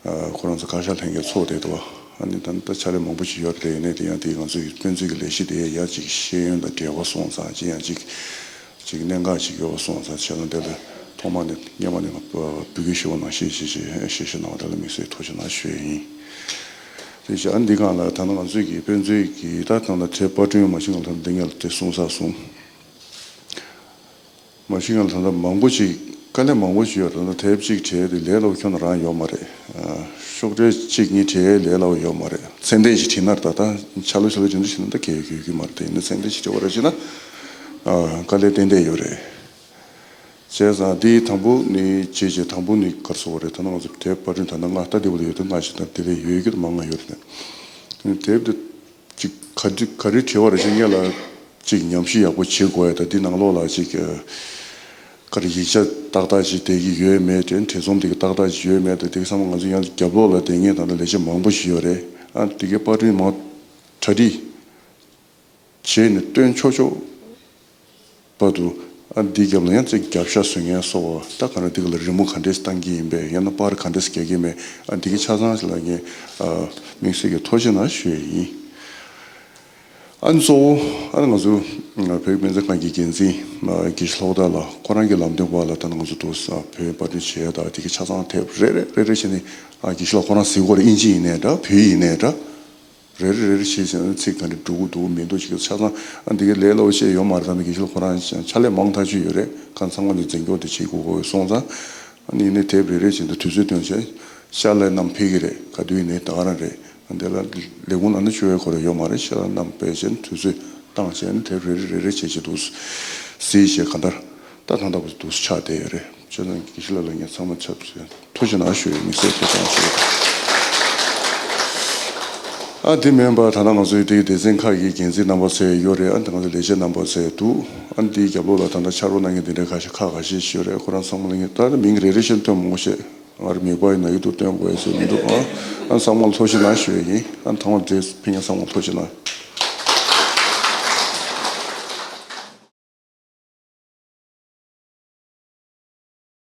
ཨ། ཁོ་རང་ཚོ་བཀའ་ཤག་ལྷན་རྒྱས་ཚོགས་བསྡད་འདུག་ཨ་ནི་ད་ལྟ་ཕྱག་ལས་མང་པོ་ཞིག་ཡོད་རེད་དེ། ཡིན་ནའི་དེ་ཡང་དེ་ང་ཚོའི་དཔེ་མཛོད་ཀྱི་ལས་གཞི་དེ་ཡང་ཅིག་ཤེས་ཡོན་དང་འབྲེལ་བ་སོང་ཙང་། ཅིག་ཡང་ཅིག་ཅིག་གནད་འགག་ཅིག་ཡོད་པ་སོང་ཙང་། བྱས་ན་དེ་ལ་ཐོག་མ་ནས་སྔོན་མ་ནས་ང་འབོད་སྐུལ་ཞུ་བ་ནང་བཞིན་བྱས་བྱས་ཞལ་བཞེས་གནང་བ་དེ་ལ་དམིགས་བསལ་ཐུགས་རྗེ་གནང་ཞུ་ཡས་ཡིན། དེ་བཞིན་ཨ་ནི་འདི་སྒང་ལ་ད་ནང་ང་ཚོའི་གི་དཔེ་མཛོད་ཀྱི་ད་ཐང་ལ་དེ་པར་སྐྲུན་མ་ཤིང་ལ་ད་འདི་ངས་ལ་དེ་གསུངས་ས་གསུངས། མ་གཞི་ང་ལ་ད་ལྟ་མང་པོ་ཅིག་དཀའ་ལས་མང་པོ་ཅིག་ཡོད་རེད། ད་ལྟ་དེབ་ཅིག་བྲིས་དེ་ལས་སླ་པོ་ཁྱོན་ནས་རང་ཡོད་མ་རེད། ཨ། ཤོག་དྲིལ་གཅིག་གཉིས་བྲིས་ལས་སླ་པོ་ཡོད་མ་རེད། ཚད་ལྡན་ཞིག་བྲིས་ན་ད་ལྟ་ཆ་ལུགས་ཆ་ལུགས་ཅན་དུ་བྲིས་ན་ད་གལ་ཡོད་ཀྱི་མ་རེད་དེ། ཡིན་ན་ཚད་ལྡན་ཞིག་བྲིས་པ་རེད་བྱས་ན། ཨ། དཀའ་ལས་ཏན་ཏན་ཡོད་རེད། བྱས་ཙང་འདིའི་དང་པོ་ནི་བྱས་བྱས་དང་པོ་ནི་ག་རེ་ཟེར་དགོས་རེད། ད་ནང་ང་ཚོ་དེབ་པར་སྐྲུན་ད་ལྟ་ལྔ་ལྟ་བདེ་པོ་ལ་ཡོད་དུས་ལྔ་ཞིག་དང་དེ་ལས་ཡོད་རྒྱུ་དང་མང་ང་ཡོད་རེད། དེབ་དེ་ཅིག་ག་འདྲ་ག་རེ་བྲིས་པ་རེད་ཅེས་སྔོན་ལ་ཅིག་ཉམས་ཞིབ་ཡག་པོ་བྱེད་དགོས་ཡ་དང་། འདི་ནང་ལོགས་ལ་ཅིག་ག་རེ་ཡིག་ཆ་ཏག་ཏག་ཅིག་བསྡད་ཀྱི་ཡོད་མེད་དེ། བྲིས་རྩོམ་དེ་ག་ཏག་ཏག་ཅིག་ཡོད་མེད་དེ། དེ་ག་ཚང་མ་ང་ཚོ་ཡང་རྒྱབ་ལོགས་ལ་བསྡད་མཁན་ད་ལྟ་ལས་བྱེད་མང་པོ་ཞིག་ཡོད་རེད། ཨ། དེ་གའི་པར་སྐྲུན་མ་གྲ་སྒྲིག་བྱས་ནས་སྟོན་ཆོག་ཆོག་བར་དུ། ཨ། འདིའི་རྒྱབ་ལ་ཡང་ཅིག་རྒྱབ་ཤ་བཟོ་མཁན་སོགས་པ། ད་ག་རེ་འདི་ག་ལ་རི་མོ་ག་འདྲས་བཏང་གི་ཡིན་པས། ཡང་ན་པར་ག་འདྲས་རྒྱག་གི་མེད། ཨ། འདི་གི་ཆ་ཚང་ཞིག་ལ་ངས། ཨ། དམིགས་བསལ་གྱི་ཐུགས་རྗེ་གནང་ཞུ་ཡས་ཡིན། ཨ་ནི་གཙོ་བོ་ཨ་ནི་ང་ཚོ་བོད་ཀྱི་དཔེ་མཛོད་ཁང་གི་འགན་འཛིན་དགེ་བཤེས་ལྷོ་དར་ལགས་ཁོ་རང་གི་ལམ་སྟོན་པ་ལ་ད་ནི་ང་ཚོ་འདུག་ས་བོད་པར་སྐྲུན་བྱེད་ཡས་དང་། དེ་གི་ཆ་ཚང་དེབ་རེ་རེ་རེ་རེ་བྱས་ནས། ཨ། དགེ་བཤེས་ལགས་ཁོ་རང་གཟིགས་དགོས་རེད། ཨིན་ཇི་ཡིན་ནའི་འདྲ། བོད་ཡིག་ཡིན་ནའི་འདྲ། རེ་རེ་རེ་རེ་བྱས་བྱས་ན་ཚིག་ག་འདྲ་འགྲོ་གི་འདུག་མི་འདུག་ཅིག་ཆ་ཚང་། ཨ། འདི་གའི་ལས་སླ་པོ་བྱས་ཡོད་མ་རེད། ད་ནི་དགེ་བཤེས་ལགས་ཁོ་རང་ཕྱག་ལས་མང་ཐག་ཆོད་ཡོད་རེད། གང་ཚང་མ་ནས་འཛིན་སྐྱོང་དེ་བྱེད་དགོས་དགོས་སོང་ཙང་། ཨ་ནི་ཡིན་ནའི་དེབ་རེ་རེ་བྱས་ནས་དུས་ཚོད་བཏོན་བྱས་ཤར་ལ་བསྣམས་ཕེབས་ཀྱི་རེད། ག་དུས་ཡིན་ནའི་ད་ག་རང་རེད། འདི་ལ་ལས་ཁུངས་ནང་ན་བཅུག་ཡས་ཁོ་རང་ཡོད་མ་རེད། ཤར་ལ་བསྣམས་ཕེབས་བྱས་ནས་དུས་ཚོད་བཏང་བྱས་ནས་དེབ་རེ་རེ་རེ་རེ་བྱས་བྱས་འདུག་གཟིགས་བྱས་གང་ལྟར་ད་ཐང་ཐང་པོ་འདུག་ཆགས་བསྡད་ཡོད་རེད། བྱས་ཙང་དགེ་བཤེས་ལགས་ལ་ངས་ཚང་མ་ཆབས་ཅིག་ཐུགས་རྗེ་གནང་ཞུ་ཡས་དམིགས་བསལ་ཐུགས་རྗེ་གནང་ཞུ་ཡས། ཨ། དེ་མིན་པ་ད་ལྟ་ང་ཚོའི་དེའི་སྡེ་ཚན་ཁག་གི་འགན་འཛིན་རྣམ་པ་ཚོ་ཡོད་རེད། ཨ། ད་ང་ཚོ་ལས་བྱེད་རྣམ་པ་ཚོ་འདུག་ཨ། དེའི་རྒྱབ་ལོགས་ལ་ད་ལྟ་ཕྱག་རོགས་གནང་མཁན་དེ་འདྲའི་ཁ་ཤས་ཁག་ཁ་ཤས་ཤིག་ཡོད་རེད། ཁོ་རང་ཚང་མ་ལ་ངས་ད་ལྟ་མིང་རེ་རེ་བཞིན་སྟོན་མི་དགོས་ཤེས། ང་རང་མིག་དཔེ་ཡིན་ན་ཡིད་དུ་སྟོན་དགོས་ཡ་ཟེར་མི་འདུག་ཨ། ཨ། ཚང་མ་ལ་ཐུགས་རྗེ་གནང་ཞུ་ཡས་ཡིན། ཨ། ཐང་བ་འདྲེས་ཕན་ཡ་ཚང་མ་ལ་ཐུགས་རྗེ་གནང་།